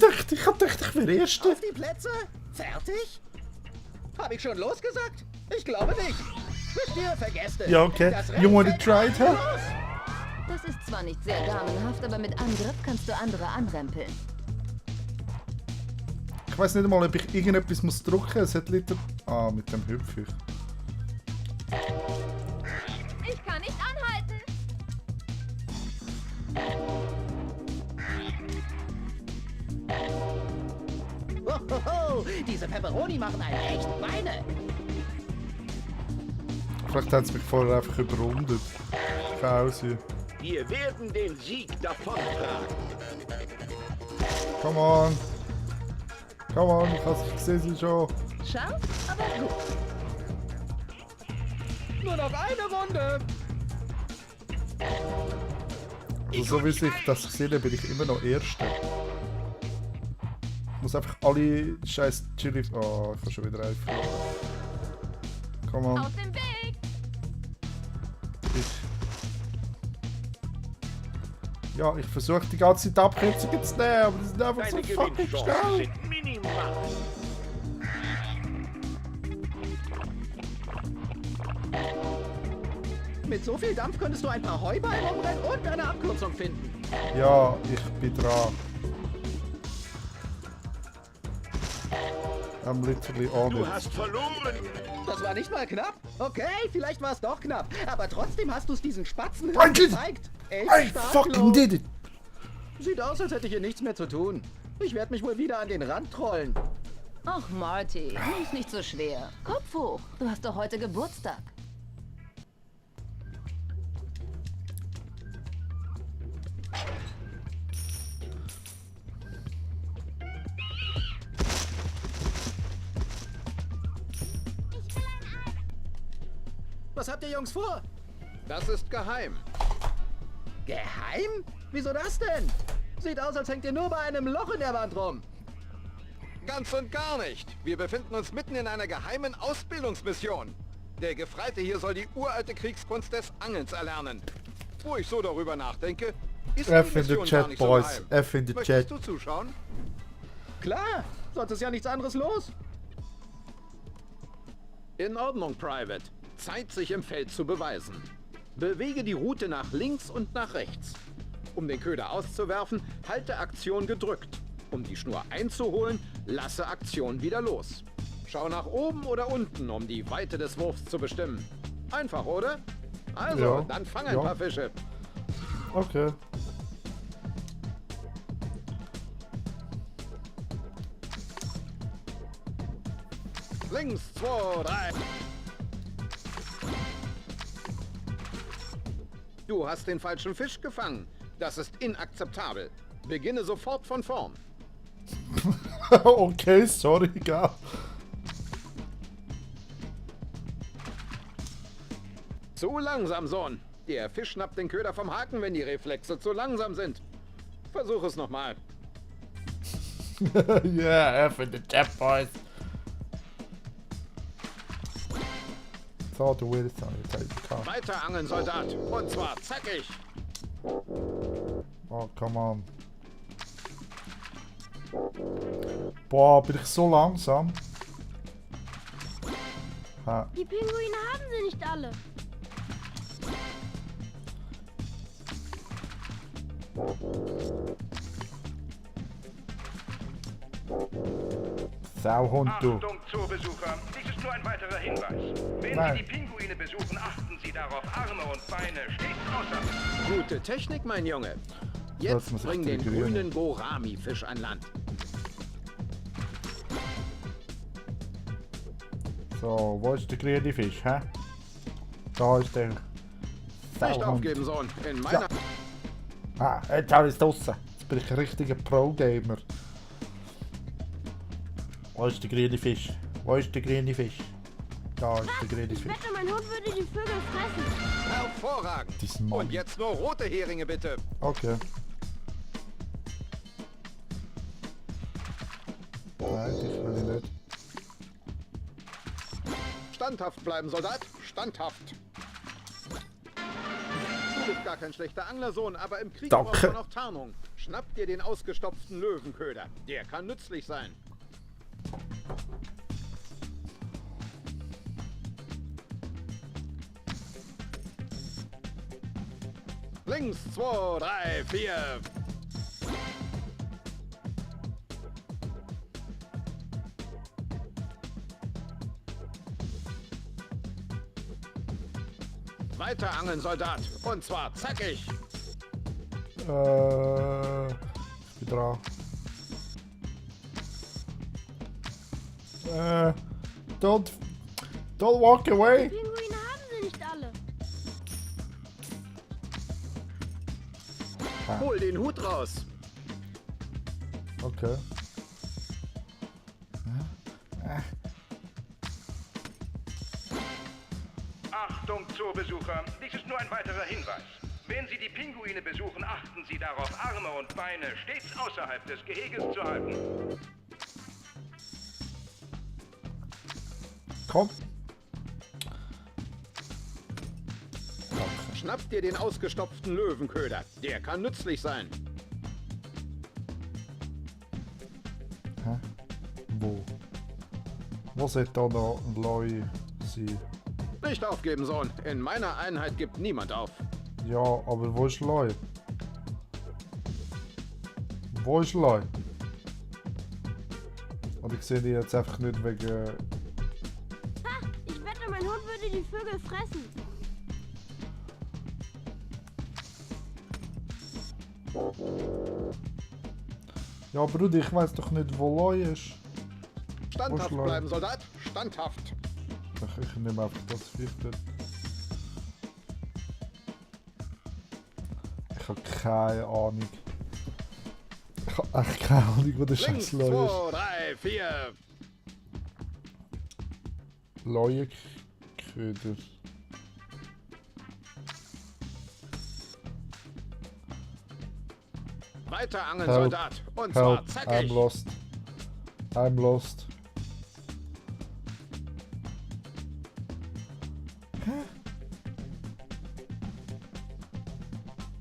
gedacht, ich wäre Erster. Auf die Plätze? Fertig? Hab ich schon losgesagt? Ich glaube nicht. Wisst ihr, vergesst es. Ja, okay. Das You Rennen wanna fängt try it, an. huh? Los! Das ist zwar nicht sehr damenhaft, aber mit Angriff kannst du andere anrempeln. Ich weiß nicht einmal, ob ich irgendetwas muss drücken. Es hat Liter... Ah, mit dem hüpfe ich. Ich kann nicht anhalten. Hohoho, diese Pepperoni machen einem echt Beine. Vielleicht haben sie mich vorher einfach überrundet. Kann auch sein. Wir werden den Sieg davontragen. Come on, ich sehe sie schon. Scharf, aber gut. Nur noch eine Runde. Also, so wie ich das gesehen habe, bin ich immer noch Erster. Ich muss einfach alle scheiß Chili... Oh, ich habe schon wieder einen verloren. Come on. Aus dem Weg. Ich versuche die ganze Zeit Abkürzungen zu nehmen, aber die sind einfach so Deine fucking Gewinnchancen schnell. sind minimal. Mit so viel Dampf könntest du ein paar Heuballen umrennen und eine Abkürzung finden. Ja, ich bin dran. I'm literally on Du it. hast verloren. Das war nicht mal knapp. Okay, vielleicht war es doch knapp. Aber trotzdem hast du es diesen Spatzen I did it. gezeigt. Echt I stark, fucking Lo. did it! Sieht aus, als hätte ich hier nichts mehr zu tun. Ich werde mich wohl wieder an den Rand trollen. Ach, Marty, nimm's nicht so schwer. Kopf hoch, du hast doch heute Geburtstag. Was habt ihr Jungs vor? Das ist geheim. Geheim? Wieso das denn? Sieht aus, als hängt ihr nur bei einem Loch in der Wand rum. Ganz und gar nicht. Wir befinden uns mitten in einer geheimen Ausbildungsmission. Der Gefreite hier soll die uralte Kriegskunst des Angelns erlernen. Wo ich so darüber nachdenke, ist F die in the Mission chat, gar nicht so boys. geheim. F in the Möchtest chat. du zuschauen? Klar, sonst ist ja nichts anderes los. In Ordnung, Private. Zeit, sich im Feld zu beweisen. Bewege die Route nach links und nach rechts. Um den Köder auszuwerfen, halte Aktion gedrückt. Um die Schnur einzuholen, lasse Aktion wieder los. Schau nach oben oder unten, um die Weite des Wurfs zu bestimmen. Einfach, oder? Also, Ja, dann fang ein ja. paar Fische. Okay. Links, 2, 3. Du hast den falschen Fisch gefangen. Das ist inakzeptabel. Beginne sofort von vorn. Okay, sorry, egal. Zu langsam, Sohn. Der Fisch schnappt den Köder vom Haken, wenn die Reflexe zu langsam sind. Versuch es nochmal. Yeah, F in the chat, boys. So, du willst sagen, Weiter angeln, Soldat. Und zwar zackig. Oh, come on. Boah, bin ich so langsam. Ha. Die Pinguine haben sie nicht alle. Sauhund, du. Achtung, Zoobesucher. Dies ist nur ein weiterer Hinweis. Wenn Nein. Sie die Pinguine besuchen, achten Sie darauf, Arme und Beine stets außer. Gute Technik, mein Junge. Jetzt muss Jetzt ich bring den integrieren. grünen Gourami-Fisch an Land. So, wo ist der grüne Fisch, hä? Da ist der Nicht Sauhund. aufgeben, Sohn. In meiner... Ah, jetzt habe ich es draussen. Jetzt bin ich ein richtiger Pro-Gamer. Wo ist der grüne Fisch? Wo ist der grüne Fisch? Da ist der grüne Ich Fisch. wette, mein Hund würde die Vögel fressen. Hervorragend. Diesen Mann. Und jetzt nur rote Heringe, bitte. Okay. Nein, dich will ich nicht. Standhaft bleiben, Soldat. Standhaft. Du bist gar kein schlechter Anglersohn, aber im Krieg Danke. braucht man noch Tarnung. Schnapp dir den ausgestopften Löwenköder. Der kann nützlich sein. Links, 2, 3, 4. Weiter angeln, Soldat. Und zwar zackig. Ich bin dran. Don't walk away. Die Pinguine haben sie nicht alle. Hol den Hut raus. Okay. Achtung, Zoobesucher. Dies ist nur ein weiterer Hinweis. Wenn Sie die Pinguine besuchen, achten Sie darauf, Arme und Beine stets außerhalb des Geheges zu halten. Komm. Schnapp dir den ausgestopften Löwenköder. Der kann nützlich sein. Hä? Wo? Wo sollte da noch ein Leu sein? Nicht aufgeben, Sohn. In meiner Einheit gibt niemand auf. Ja, aber wo ist Leu? Wo ist Leu? Und ich sehe die jetzt einfach nicht wegen... Ha! Ich wette, mein Hund würde die Vögel fressen. Ja, Bruder, ich weiß doch nicht, wo Leu ist. Standhaft Wo ist Leu? bleiben, Soldat. Standhaft. Ach, ich nehme einfach das Viech dort. Ich habe keine Ahnung. Ich habe echt keine Ahnung, wo der Links, scheiß Leu ist. 2, 3, 4. Leuenköder. Weiter angeln, Help. Soldat. Und Help, zwar I'm zackig. lost. I'm lost.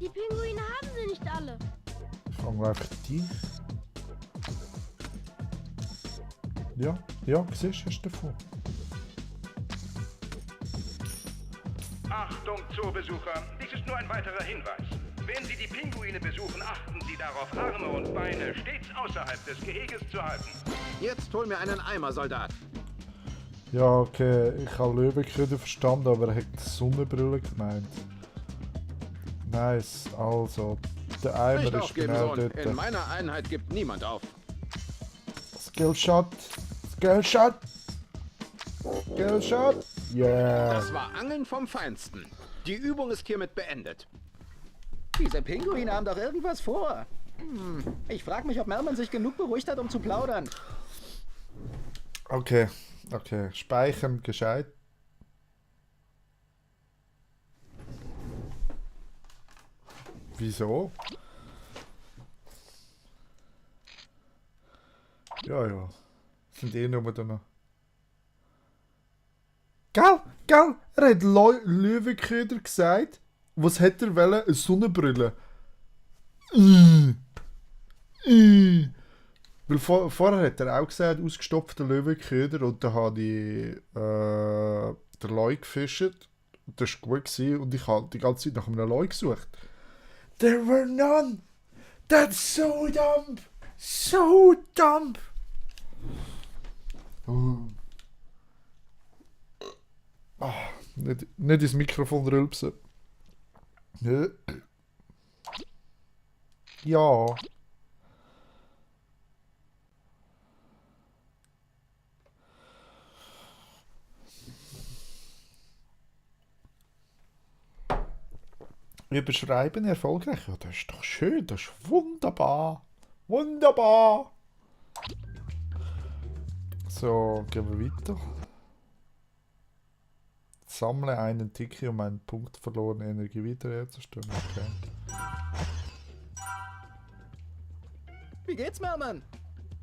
Die Pinguine haben sie nicht alle. Ich fange einfach die. Ja, ja, siehst du, hast du davon. Achtung, Zoobesucher. Dies ist nur ein weiterer Hinweis. Wenn Sie die Pinguine besuchen, achten Sie darauf, Arme und Beine stets außerhalb des Geheges zu halten. Jetzt hol mir einen Eimer, Soldat. Ja, okay, ich habe Löwenköder verstanden, aber er hat die Sonnenbrille gemeint. Nice, also, der Eimer Nicht ist aufgeben, genau Sohn. dort. In meiner Einheit gibt niemand auf. Skillshot, Skillshot. Killshot. Yeah. Das war Angeln vom Feinsten. Die Übung ist hiermit beendet. Diese Pinguine haben doch irgendwas vor. Ich frage mich, ob Merman sich genug beruhigt hat, um zu plaudern. Okay. Speichern gescheit. Wieso? Ja. Sind eh nur da noch. Gell? Er hat Löwenköder gesagt. Was hätte er wollen? Eine Sonnenbrille. Weil vorher hat er auch gesagt, ausgestopfter Löwenköder und da habe ich den Leu gefischt. Das war gut gewesen, und ich habe die ganze Zeit nach einem Leu gesucht. There were none! That's so dumb! So dumb! Nicht ins Mikrofon rülpsen. Ja. Überschreiben erfolgreich. Ja, das ist doch schön, das ist wunderbar. Wunderbar. So, gehen wir weiter. Sammle einen Tiki, um einen Punkt verlorene Energie wiederherzustellen. Okay. Wie geht's, Merman?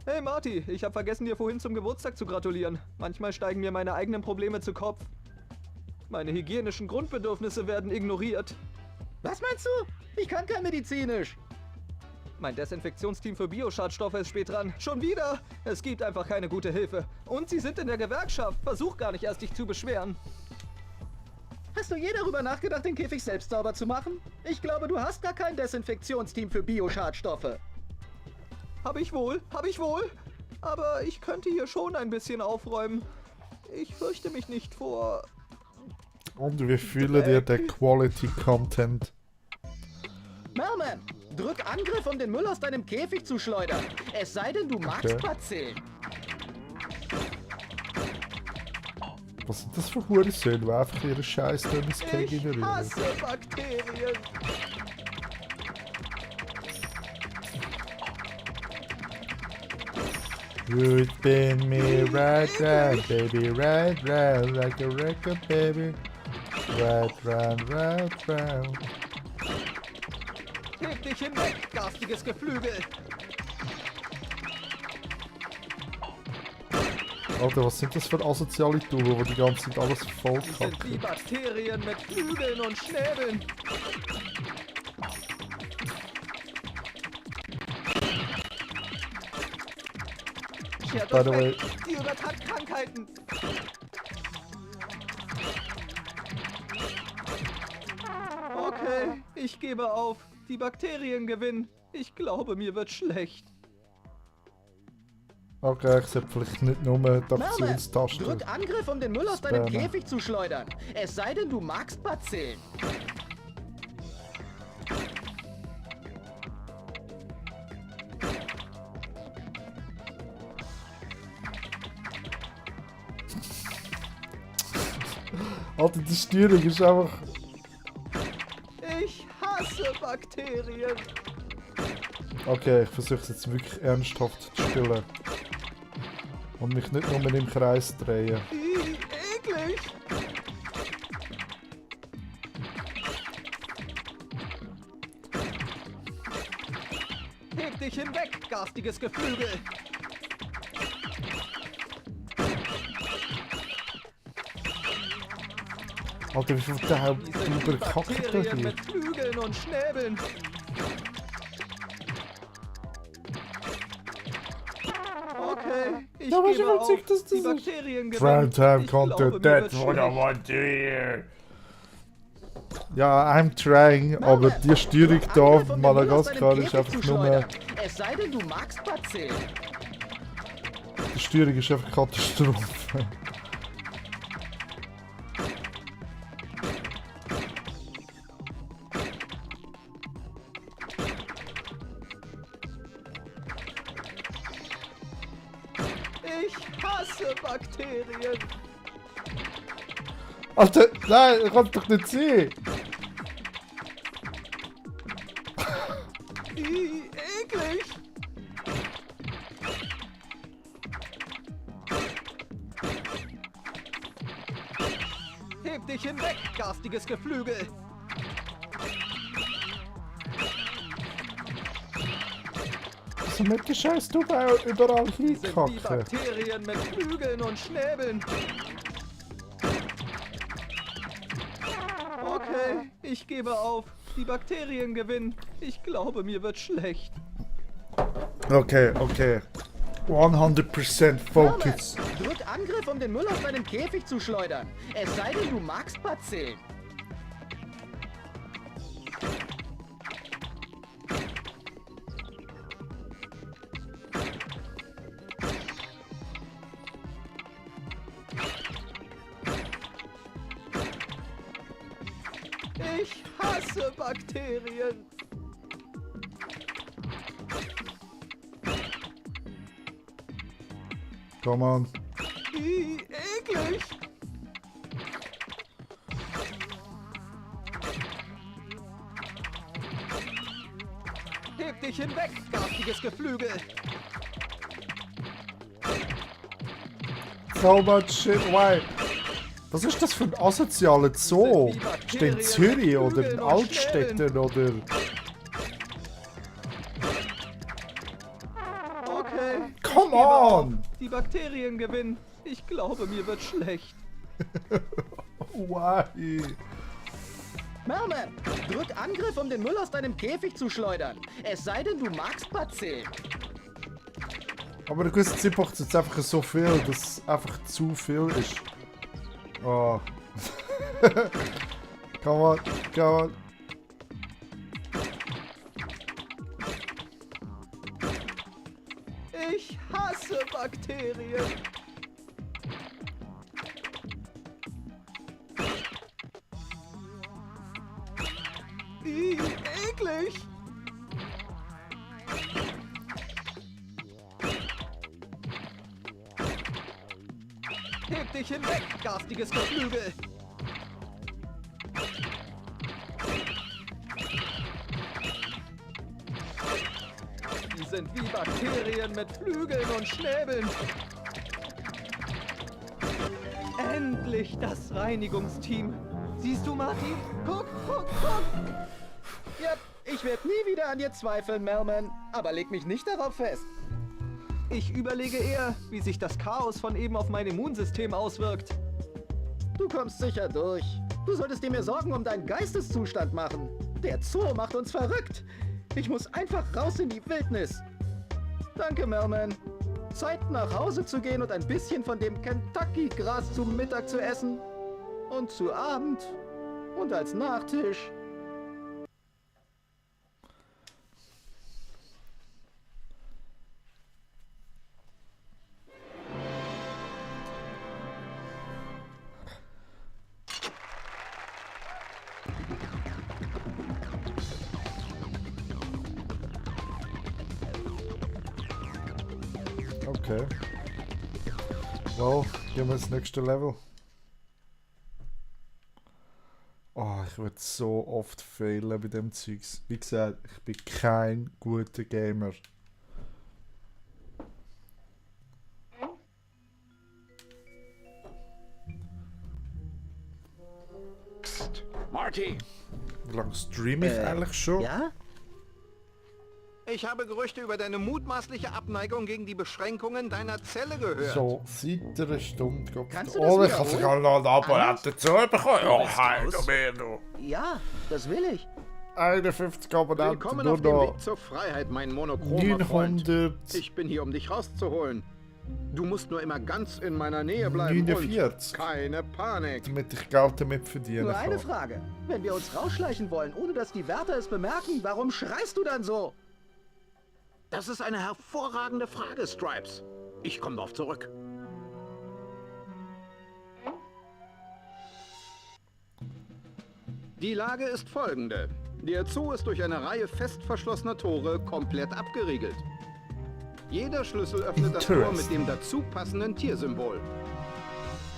Hey Marty, ich habe vergessen, dir vorhin zum Geburtstag zu gratulieren. Manchmal steigen mir meine eigenen Probleme zu Kopf. Meine hygienischen Grundbedürfnisse werden ignoriert. Was meinst du? Ich kann kein Medizinisch. Mein Desinfektionsteam für Bioschadstoffe ist spät dran. Schon wieder! Es gibt einfach keine gute Hilfe. Und sie sind in der Gewerkschaft. Versuch gar nicht erst, dich zu beschweren. Hast du je darüber nachgedacht, den Käfig selbst sauber zu machen? Ich glaube, du hast gar kein Desinfektionsteam für Bioschadstoffe. Hab ich wohl. Aber ich könnte hier schon ein bisschen aufräumen. Ich fürchte mich nicht vor... Und wie fühlt ihr den Quality Content? Merman, drück Angriff, um den Müll aus deinem Käfig zu schleudern. Es sei denn, du magst Bazillen. Was sind das für Hurensöhne, die einfach ihre Scheiße in das Käfig Ich rühren? hasse Bakterien. You spin me right round, baby, right round, like a record, baby. Right round, right round. Heb dich hinweg, garstiges Geflügel. Alter, was sind das für asoziale Touren, die die ganze Zeit alles voll Sie sind wie kacken? Bakterien mit Flügeln und Schnäbeln. Schert By euch the way, weg, ihr übertragt Krankheiten. Okay, ich gebe auf. Die Bakterien gewinnen. Ich glaube, mir wird schlecht. okay, ich sollte vielleicht nicht nur die Merman, Aktionstaste. drück Angriff, um den Müll aus deinem Spammen. Käfig zu schleudern. Es sei denn, du magst Bazillen. Alter, die Steuerung ist einfach... Ich hasse Bakterien. Okay, ich versuche es jetzt wirklich ernsthaft zu spielen. Und mich nicht nur im Kreis drehen. Eklig. Heb dich hinweg, garstiges Geflügel. Alter, wie viel der Die sind wie überkackt da Bakterien hier? mit Flügeln und Schnäbeln. Okay, ich Ja, aber gebe schon auf. witzig, dass das Die ist. Bakterien gewinnen. Primetime Ich glaube, Content, mir that's wird what I schlecht. want to hear. Ja, I'm trying, aber die Steuerung Drück da Angriff, auf um den Müll aus Madagaskar deinem ist Käfig einfach zu nur... schleudern. Es sei denn, du magst Bazillen. Die Steuerung ist einfach Katastrophe. Ich hasse Bakterien. Alter, nein, das kann doch nicht sein. Eklig! Heb dich hinweg, garstiges Geflügel! Also mit der Scheiß du überall Sind wie hinkacken. Bakterien mit Flügeln und Schnäbeln. Okay, ich gebe auf. Die Bakterien gewinnen. Ich glaube, mir wird schlecht. Okay, okay. 100% Focus. Drück Angriff, um den Müll aus deinem Käfig zu schleudern. Es sei denn, du magst Bazillen. Ich hasse Bakterien. Come on. Eklig. Heb dich hinweg, garstiges Geflügel. So much shit, why? Was ist das für ein asozialer Zoo? Ist der in Zürich oder in Altstädten oder... Okay. Come on! Die Bakterien gewinnen. Ich glaube, mir wird schlecht. Why? Merman, drück Angriff, um den Müll aus deinem Käfig zu schleudern. Es sei denn, du magst Bazillen. Aber in gewissen Zeitpunkt ist es einfach so viel, dass es einfach zu viel ist. Oh. Come on, come on. Ich hasse Bakterien. Eklig. Heb dich hinweg, garstiges Geflügel. Die sind wie Bakterien mit Flügeln und Schnäbeln. Endlich das Reinigungsteam. Siehst du, Marty? Guck, guck, guck. Ja, ich werde nie wieder an dir zweifeln, Merman. Aber leg mich nicht darauf fest. Ich überlege eher, wie sich das Chaos von eben auf mein Immunsystem auswirkt. Du kommst sicher durch. Du solltest dir mehr Sorgen um deinen Geisteszustand machen. Der Zoo macht uns verrückt. Ich muss einfach raus in die Wildnis. Danke, Merman. Zeit, nach Hause zu gehen und ein bisschen von dem Kentucky-Gras zum Mittag zu essen. Und zu Abend. Und als Nachtisch. Okay. Well, gehen wir ins nächste Level. Oh, ich würde so oft failen bei dem Zeugs. Wie gesagt, ich bin kein guter Gamer. Psst, Marty! Wie lange streame ich eigentlich schon? Ja? Ich habe Gerüchte über deine mutmaßliche Abneigung gegen die Beschränkungen deiner Zelle gehört. So, seit einer Stunde. Gott. Kannst du das Oh, ich kann sogar noch ein Abo Alles? dazu bekommen. Oh, heil, du mehr, du. Ja, das will ich. 51 Abonnenten, Willkommen nur auf dem noch Weg zur Freiheit, mein monochromer Freund. 949. Ich bin hier, um dich rauszuholen. Du musst nur immer ganz in meiner Nähe bleiben und keine Panik. Damit ich Geld damit verdienen Nur eine kann. Frage. Wenn wir uns rausschleichen wollen, ohne dass die Wärter es bemerken, warum schreist du dann so? Das ist eine hervorragende Frage, Stripes. Ich komme darauf zurück. Die Lage ist folgende. Der Zoo ist durch eine Reihe fest verschlossener Tore komplett abgeriegelt. Jeder Schlüssel öffnet das Tor mit dem dazu passenden Tiersymbol.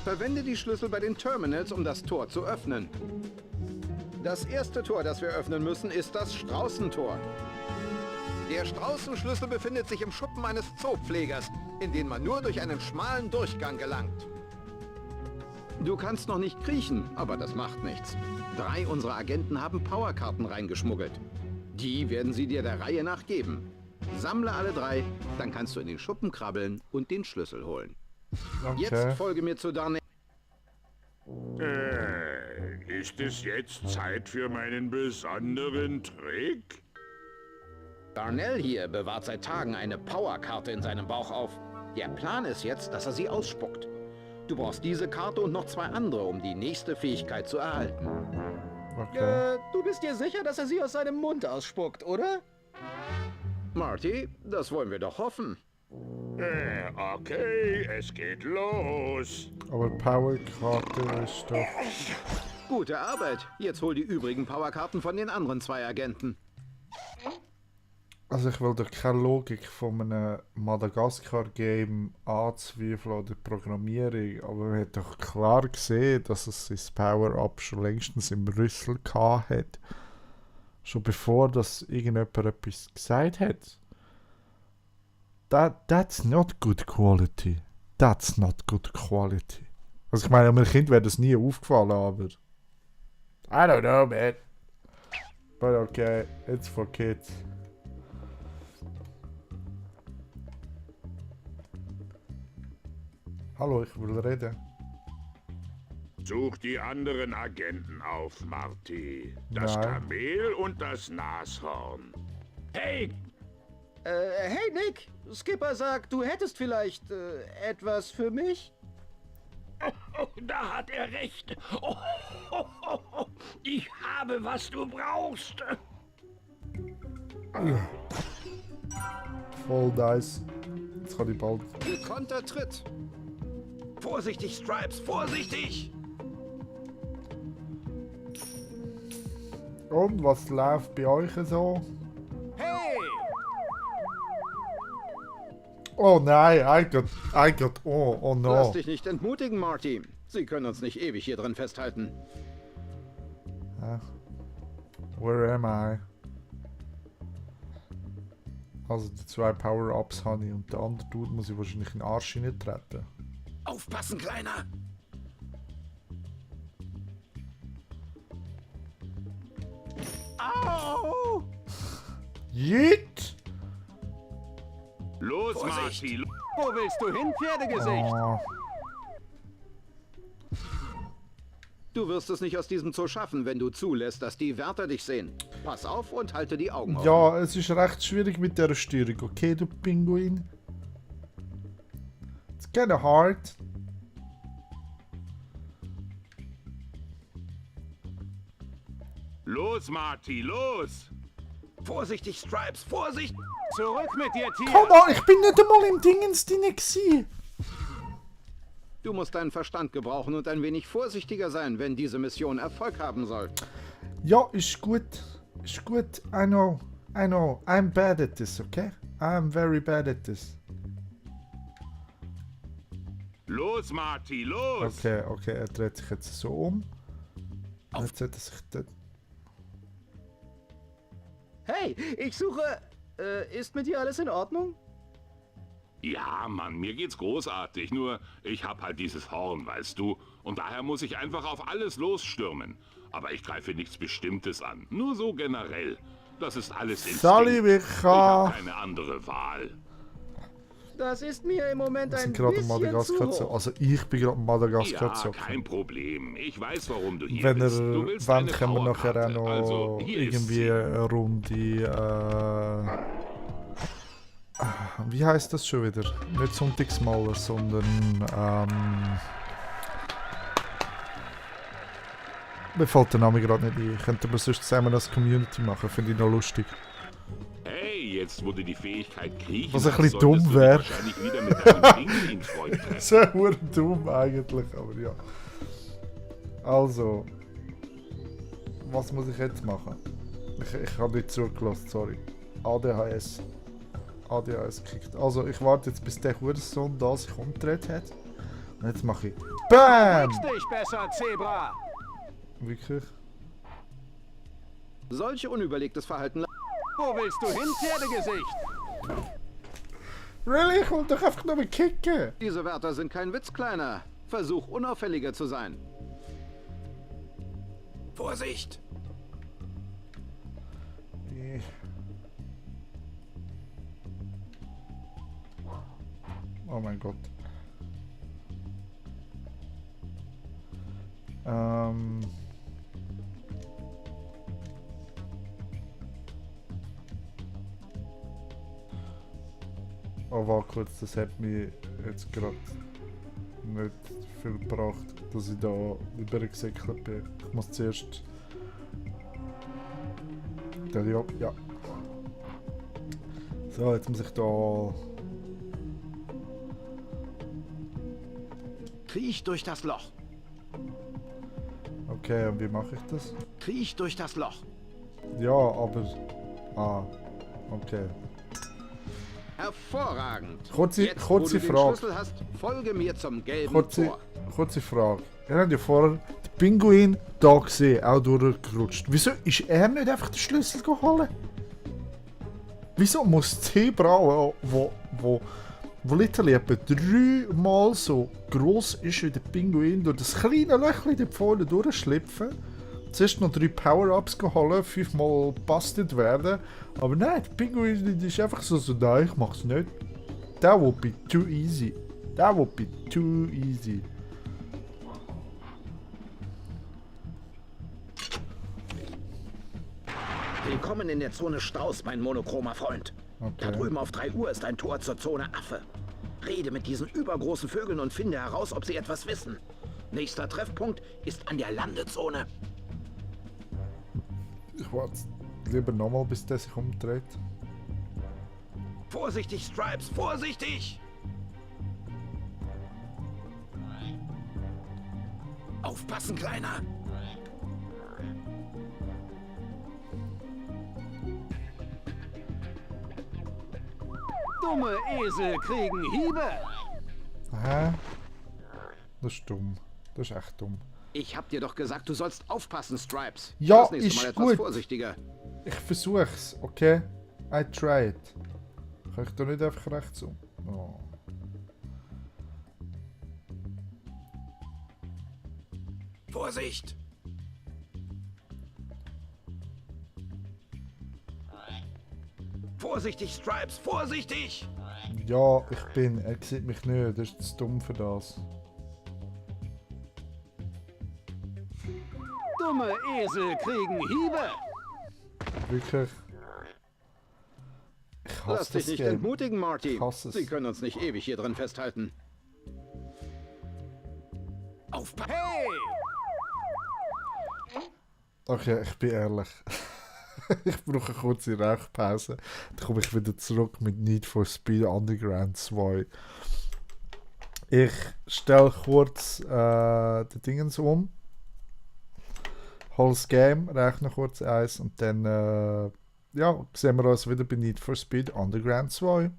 Verwende die Schlüssel bei den Terminals, um das Tor zu öffnen. Das erste Tor, das wir öffnen müssen, ist das Straußentor. Der Straußenschlüssel befindet sich im Schuppen eines Zoopflegers, in den man nur durch einen schmalen Durchgang gelangt. Du kannst noch nicht kriechen, aber das macht nichts. 3 unserer Agenten haben Powerkarten reingeschmuggelt. Die werden sie dir der Reihe nach geben. Sammle alle 3, dann kannst du in den Schuppen krabbeln und den Schlüssel holen. Okay. Jetzt folge mir zu Darnell. Ist es jetzt Zeit für meinen besonderen Trick? Darnell hier bewahrt seit Tagen eine Powerkarte in seinem Bauch auf. Der Plan ist jetzt, dass er sie ausspuckt. Du brauchst diese Karte und noch 2 andere, um die nächste Fähigkeit zu erhalten. Okay. Du bist dir sicher, dass er sie aus seinem Mund ausspuckt, oder? Marty, das wollen wir doch hoffen. Okay, es geht los. Aber Powerkarte ist doch... Gute Arbeit. Jetzt hol die übrigen Powerkarten von den anderen 2 Agenten. Also ich will doch keine Logik von einem Madagaskar-Game anzweifeln oder Programmierung, aber man hat doch klar gesehen, dass es sein Power-Up schon längstens im Rüssel hat. Schon bevor das irgendjemand etwas gesagt hat. That's not good quality. That's not good quality. Also ich meine, einem Kind wäre das nie aufgefallen, aber... I don't know, man. But okay, it's for kids. Hallo, ich will reden. Such die anderen Agenten auf, Marty. Das Nein. Kamel und das Nashorn. Hey! Hey Nick, Skipper sagt, du hättest vielleicht etwas für mich? Oh, da hat er recht. Ich habe, was du brauchst. Voll nice. Jetzt kann ich bald... Gekonnter Tritt. Vorsichtig, Stripes, vorsichtig! Und was läuft bei euch so? Hey! Oh nein, I got, oh no. Lass dich nicht entmutigen, Marty. Sie können uns nicht ewig hier drin festhalten. Where am I? Also die 2 Power-Ups habe ich und der andere Dude muss ich wahrscheinlich in den Arsch treten. Aufpassen, Kleiner! Au! Yeet! Los, Vorsicht. Marty. Wo willst du hin, Pferdegesicht? Oh. Du wirst es nicht aus diesem Zoo schaffen, wenn du zulässt, dass die Wärter dich sehen. Pass auf und halte die Augen offen. Ja, es ist recht schwierig mit der Steuerung, okay, du Pinguin? It's kinda hard. Los, Marty, los! Vorsichtig, Stripes, Vorsicht! Zurück mit dir, Tier! Komm on, ich bin nicht einmal im Dingens drin gsi. Du musst deinen Verstand gebrauchen und ein wenig vorsichtiger sein, wenn diese Mission Erfolg haben soll. Ja, ist gut. Ist gut. I know. I'm bad at this, okay? I'm very bad at this. Los, Marty, los! Okay, er dreht sich jetzt so um. Jetzt hat er sich dort... Hey, ich suche... ist mit dir alles in Ordnung? Ja, Mann, mir geht's großartig. Nur, ich hab halt dieses Horn, weißt du? Und daher muss ich einfach auf alles losstürmen. Aber ich greife nichts Bestimmtes an. Nur so generell. Das ist alles Sali, Instinkt. Ich Micha! hab keine andere Wahl. Das ist mir im Moment Wir ein sind gerade in bisschen Madagaskar zu zu. hoch. Also ich bin gerade in Madagaskar Ja, zu. kein Problem. Ich weiß, warum du hier Wenn bist. Du ihr willst wollt, eine können wir nachher auch Powerkarte. noch Also, hier ist irgendwie sie. eine Runde... wie heißt das schon wieder? Nicht Sonntagsmaler, sondern... mir fällt der Name gerade nicht ein. Könnten wir sonst zusammen als Community machen, finde ich noch lustig. Hey, jetzt wo du die Fähigkeit kriechen Was ein hast, bisschen solltest dumm du dich wär. wahrscheinlich wieder mit deinem Pinguin-Freund treffen. Sehr dumm eigentlich, aber ja. Also... Was muss ich jetzt machen? Ich habe nicht zugelassen, sorry. ADHS kickt. Also ich warte jetzt bis der Hurensohn da sich umgedreht hat. Jetzt mache ich BAM! Dich besser, Zebra! Wirklich? Solch unüberlegtes Verhalten... Wo willst du hin, Pferdegesicht? Really? Ich wollte doch einfach nur mal kicken. Diese Wärter sind kein Witz, Kleiner. Versuch, unauffälliger zu sein. Vorsicht! Oh mein Gott. Oh, warte kurz, das hat mich jetzt gerade nicht viel gebracht, dass ich da übergesäckelt bin. Ich muss zuerst... Ja. So, jetzt muss ich da... Kriech durch das Loch. Okay, und wie mache ich das? Kriech durch das Loch. Ja, aber... Ah, okay. Hervorragend. Kurze Jetzt, wo du den Frage. Schlüssel hast, folge mir zum gelben Tor. Kurze Frage. Ihr habt ja vorher den Pinguin da gesehen, auch durchgerutscht. Wieso ist er nicht einfach den Schlüssel geholt? Wieso muss das Zebra, wo literally etwa 3-mal so gross ist wie der Pinguin, durch das kleine Löchchen dort vorne durchschlüpfen? Zuerst noch 3 Power-Ups geholt, 5-mal busted werden. Aber nein, der Pinguin ist einfach so, nein, ich mach's nicht. That would be too easy. That would be too easy. Willkommen in der Zone Strauß, mein monochromer Freund. Okay. Da drüben auf 3 Uhr ist ein Tor zur Zone Affe. Rede mit diesen übergroßen Vögeln und finde heraus, ob sie etwas wissen. Nächster Treffpunkt ist an der Landezone. Ich warte lieber nochmal, bis der sich umdreht. Vorsichtig, Stripes, vorsichtig! Aufpassen, Kleiner! Dumme Esel kriegen Hiebe! Hä? Das ist dumm. Das ist echt dumm. Ich hab dir doch gesagt, du sollst aufpassen, Stripes. Ja, das nächste ist Mal etwas gut. vorsichtiger. Ich versuch's, okay? I tried. Kann ich da nicht einfach rechts um? Oh. Vorsicht! Vorsichtig, Stripes, vorsichtig! Ja, ich bin. Er sieht mich nicht. Das ist zu dumm für das. Dumme Esel kriegen Hiebe! Wirklich. Ich hasse Lass dich das nicht Game. entmutigen, Marty. Ich hasse es. Sie können uns nicht ewig hier drin festhalten. Aufpassen! Hey! Okay, ich bin ehrlich. Ich brauche eine kurze Rauchpause. Dann komme ich wieder zurück mit Need for Speed Underground 2. Ich stelle kurz die Dingens um. Hol das Game, rechne kurz eins und dann ja, sehen wir uns wieder bei Need for Speed Underground 2.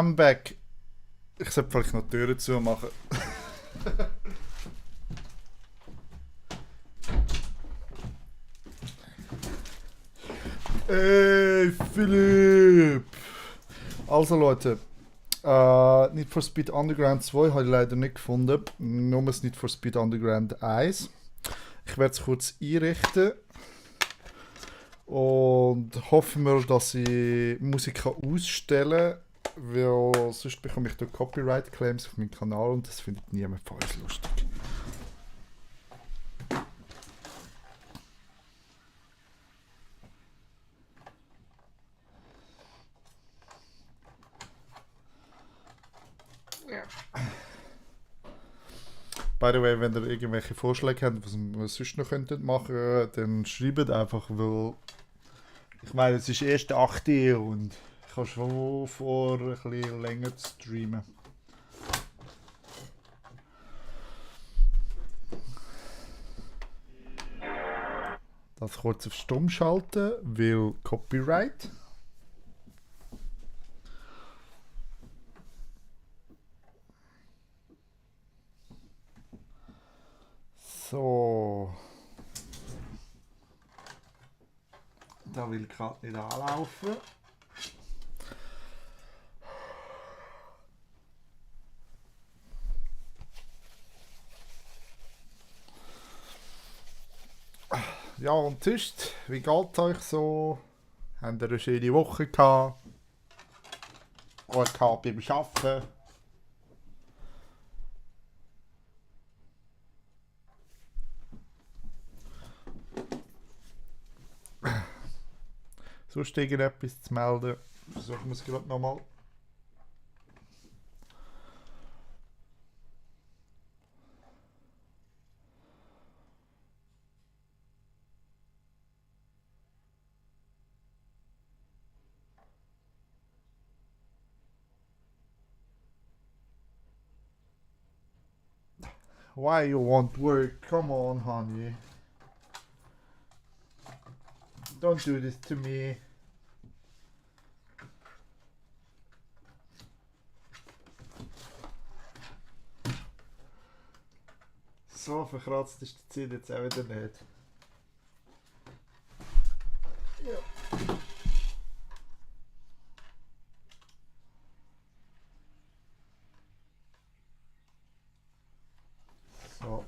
Comeback. Ich sollte vielleicht noch die Türen zumachen. Ey, Philipp! Also Leute, Need for Speed Underground 2 habe ich leider nicht gefunden. Nur das Need for Speed Underground 1. Ich werde es kurz einrichten. Und hoffen wir, dass ich Musik ausstellen kann. Weil sonst bekomme ich durch Copyright-Claims auf meinem Kanal und das findet niemand von uns lustig. By the way, wenn ihr irgendwelche Vorschläge habt, was wir sonst noch machen könnten, dann schreibt einfach, weil ich meine, es ist erst 8 Uhr und ich habe schon vor, ein bisschen länger zu streamen. Das kurz auf Stumm schalten, weil Copyright. So. Da will gerade nicht anlaufen. Ja, und sonst, wie geht es euch so? Habt ihr eine schöne Woche gehabt? Gut gehabt beim Arbeiten? Sonst irgendetwas zu melden. Versuchen wir es gerade nochmal. Why you want work? Come on, honey. Don't do this to me. So verkratzt ist die Zeit jetzt auch wieder nicht. Ja. So.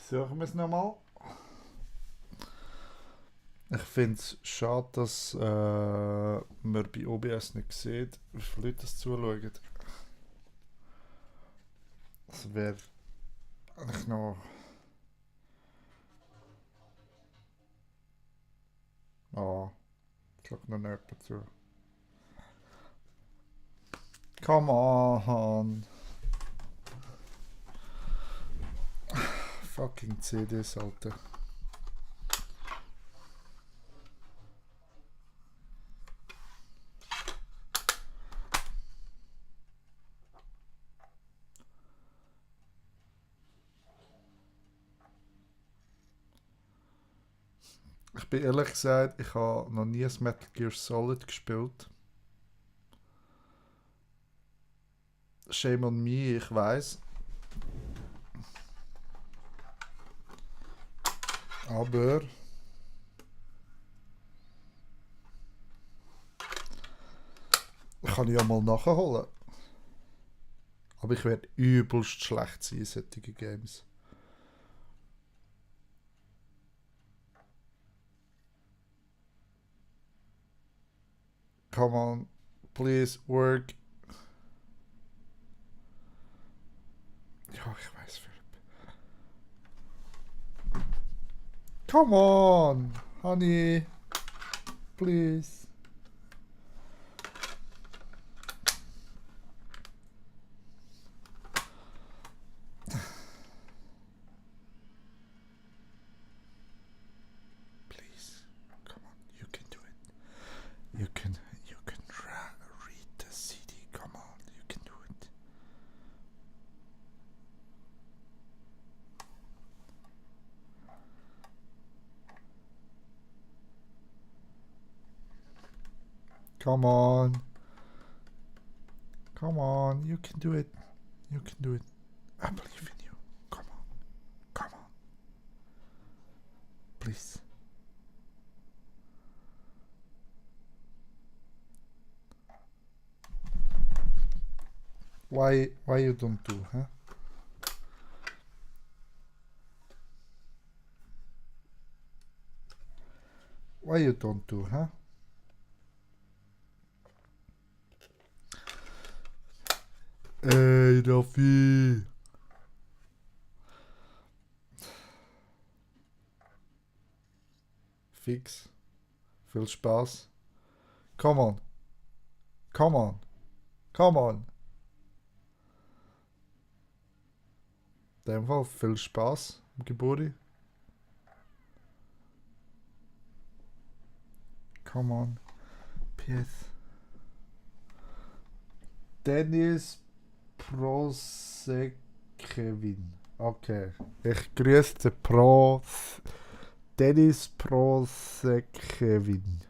Versuchen wir es nochmal. Ich finde es schade, dass man bei OBS nicht sieht, wie viele Leute das zuschauen. Das wäre eigentlich noch... Ah, ich schaue noch nicht zu. Come on! Fucking CDs, Alter. Ich bin ehrlich gesagt, ich habe noch nie ein Metal Gear Solid gespielt. Shame on me, ich weiß. Aber kann ich ja mal nachholen. Aber ich werde übelst schlecht sein in solchen Games. Come on, please work. Ja, ich weiß, Philipp. Come on, honey, please. Please, come on, you can do it. You can read the CD. Come on, you can do it. Come on. Come on, you can do it. You can do it. I believe in you. Come on. Come on. Please. Why you don't do, huh? Why you don't do, huh? Hey, Raffi. Fix. Viel Spaß. Come on. Come on. Come on. In dem Fall viel Spaß am Geburi. Come on. PS. Dennis Prosekevin. Okay. Ich grüße den Dennis Prosekevin.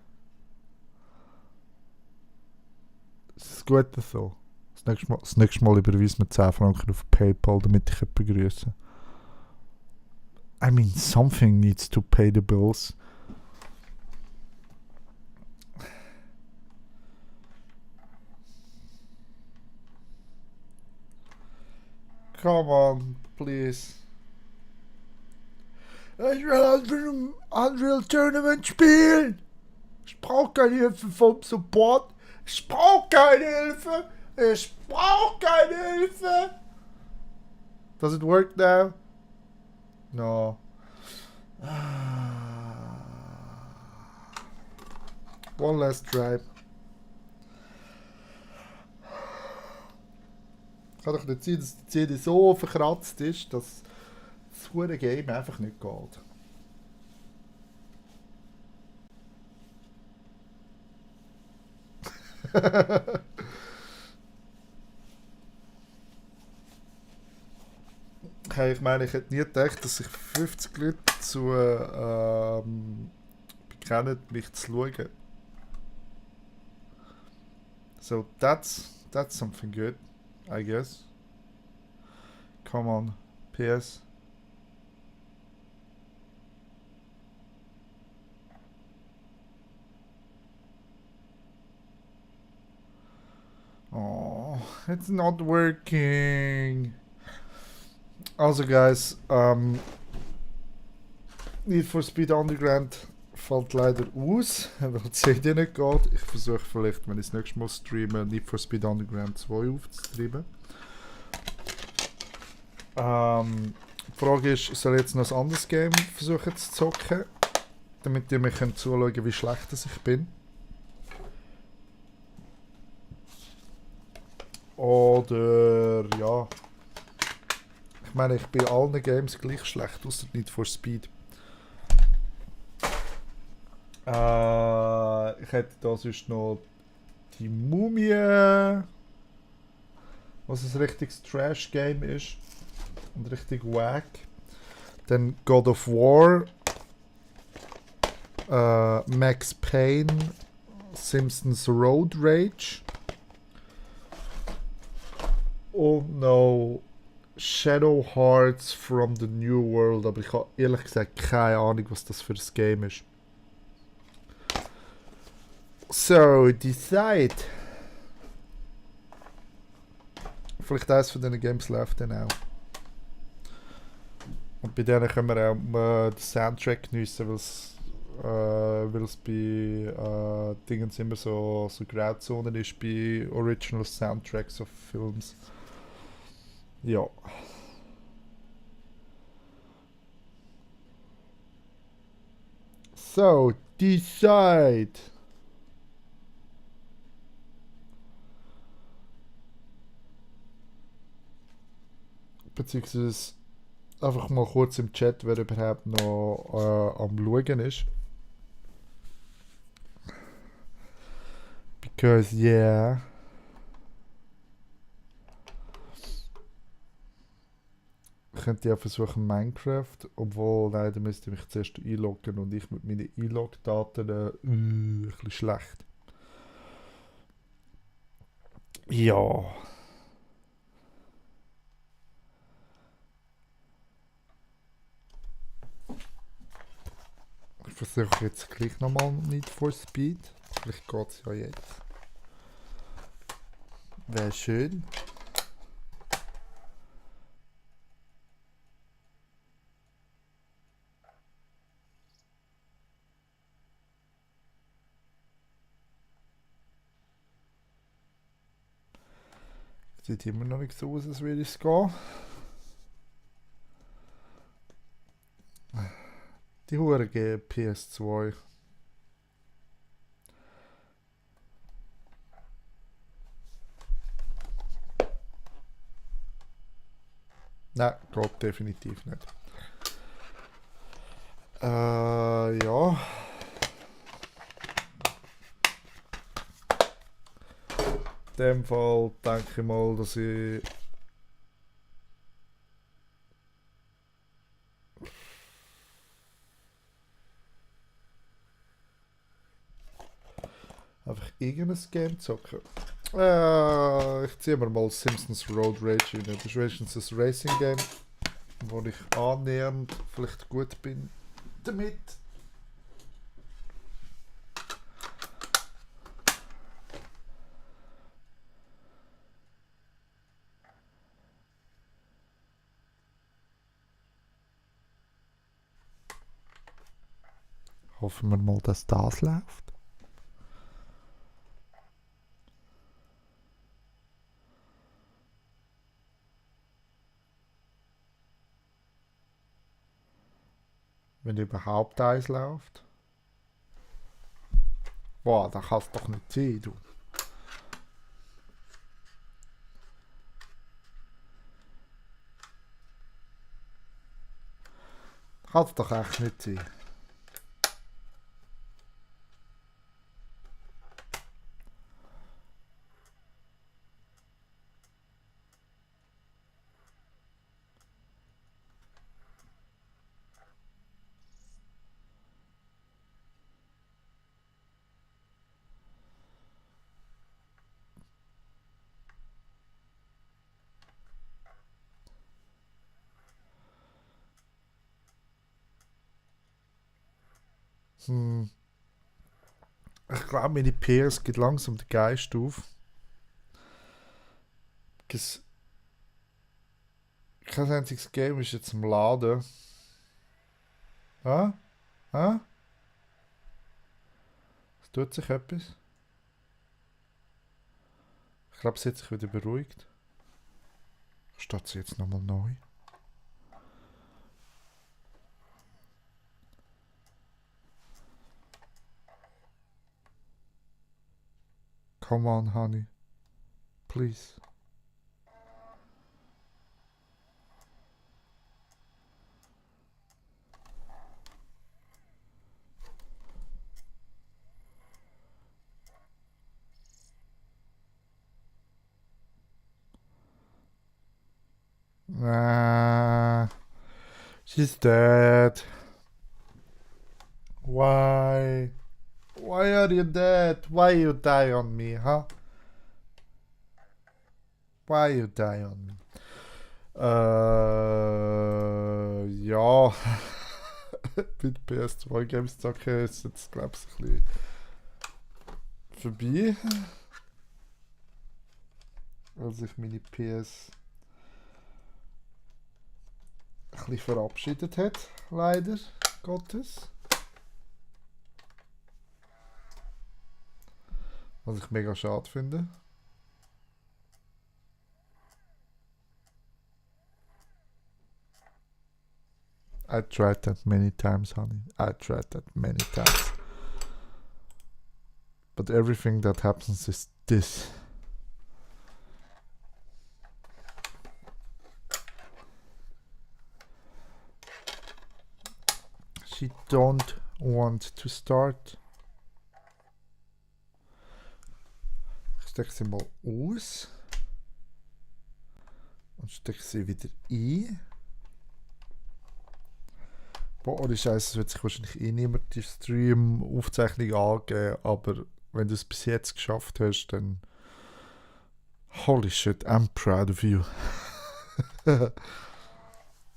Ist es gut so? Das nächste Mal überweisen wir 10 Franken auf PayPal, damit ich jemanden begrüße. I mean, something needs to pay the bills. Come on, please. Ich will ein Unreal Tournament spielen. Ich brauche keine Hilfe vom Support. Ich brauche keine Hilfe. Ich brauche keine Hilfe. Does it work now? No. One last try. Kann doch nicht sein, dass die CD so verkratzt ist, dass das hure Game einfach nicht geht. Hey, ich meine, ich hätte nie gedacht, dass sich 50 Leute dazu bekennen, mich zu schauen. So, that's something good, I guess. Come on, PS. Oh, it's not working. Also guys, Need for Speed Underground fällt leider aus, weil die CD nicht geht. Ich versuche vielleicht, wenn ich das nächste Mal streame, Need for Speed Underground 2 aufzutreiben. Die Frage ist, soll ich jetzt noch ein anderes Game versuchen zu zocken, damit ihr mir könnt zuschauen, wie schlecht ich bin? Oder ja. Ich meine, ich bin in allen Games gleich schlecht, außer Need for Speed. Ich hätte da sonst noch die Mumie, was ein richtiges Trash-Game ist und richtig wack. Dann God of War, Max Payne, Simpsons Road Rage und noch Shadow Hearts from the New World, aber ich habe ehrlich gesagt keine Ahnung, was das für ein Game ist. So, decide. Vielleicht eines von diesen Games läuft dann auch. Und bei denen können wir auch den Soundtrack geniessen, weil es bei Dingens immer so Grauzonen ist bei Original Soundtracks of Films. Ja. So, decide. Beziehungsweise einfach mal kurz im Chat, wer überhaupt noch am Schauen ist. Because yeah. Ich könnte ja versuchen Minecraft, obwohl, nein, da müsste ich mich zuerst einloggen und ich mit meinen Einlog-Daten ein bisschen schlecht. Ja. Ich versuche jetzt gleich nochmal Need for Speed. Vielleicht geht es ja jetzt. Wäre schön. Sieht immer noch nicht so aus, als würde es gehen. Die Hure PS2. Nein, geht definitiv nicht. Ja. In dem Fall denke ich mal, dass ich einfach irgendein Game zocken. Ich ziehe mir mal Simpsons Road Rage rein. Das ist wenigstens ein Racing Game, wo ich annähernd vielleicht gut bin damit. Hoffen wir mal, dass das läuft. Wenn überhaupt eins läuft. Boah, da kann es doch nicht sein, du. Kann es doch echt nicht sein. Ich glaube, meine PS geht langsam den Geist auf. Kein einziges Game ist jetzt im Laden. Ah? Ah? Es tut sich etwas. Ich glaube, sie hat sich wieder beruhigt. Steht sie jetzt nochmal neu? Come on, honey. Please. Nah. She's dead. Why? Why are you dead? Why you die on me, huh? Why you die on me? Ja. Mit PS2 Games zocken ist jetzt, glaube ich, ein bisschen vorbei. Als ich meine PS ein bisschen verabschiedet hat, leider Gottes. Was ich mega schade finde. I tried that many times, honey. I tried that many times. But everything that happens is this. She don't want to start. Ich stecke sie mal aus. Und stecke sie wieder ein. Boah, ohne Scheiße, es wird sich wahrscheinlich niemand die Stream-Aufzeichnung angeben, aber wenn du es bis jetzt geschafft hast, dann Holy shit, I'm proud of you.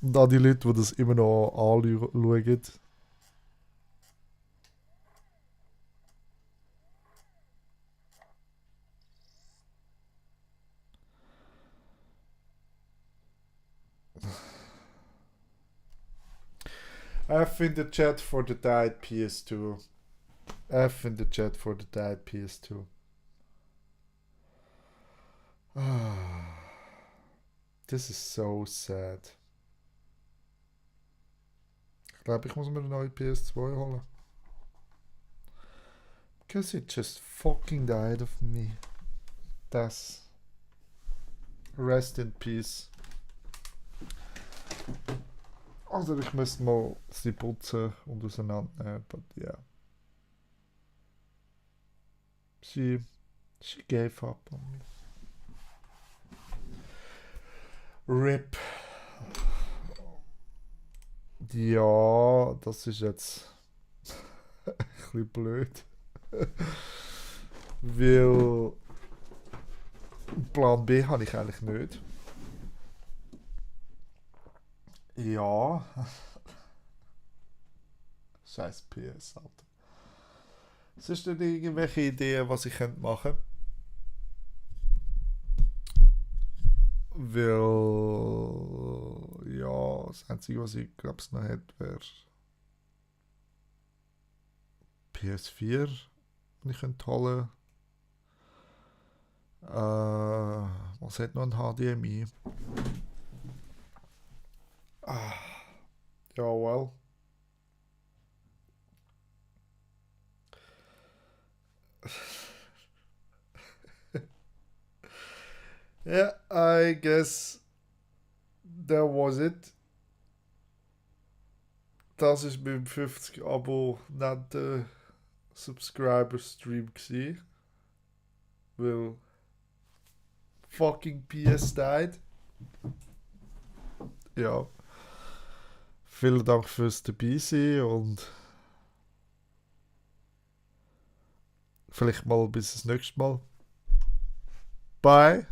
Und an die Leute, die das immer noch anschauen. F in the chat for the died PS2. F in the chat for the died PS2. This is so sad. Ich glaube, ich muss mir eine neue PS2 holen. Because it just fucking died of me. Das. Rest in peace. Also ich müsste mal sie putzen und auseinandernehmen, but yeah. She gave up on me. RIP. Ja, das ist jetzt ein bisschen blöd. Weil Plan B habe ich eigentlich nicht. Ja. Scheiß PS, Alter. Was ist denn irgendwelche Ideen, was ich machen könnte? Weil, ja, das Einzige, was ich glaube noch hätte, wäre PS4, wenn ich könnte holen. Was hat noch ein HDMI? Ja, well. Yeah, I guess that was it. Das ist beim 50 Abo nicht der Subscriber-Stream gewesen. Weil fucking PS died. Ja. Vielen Dank fürs dabei sein und vielleicht mal bis das nächste Mal. Bye.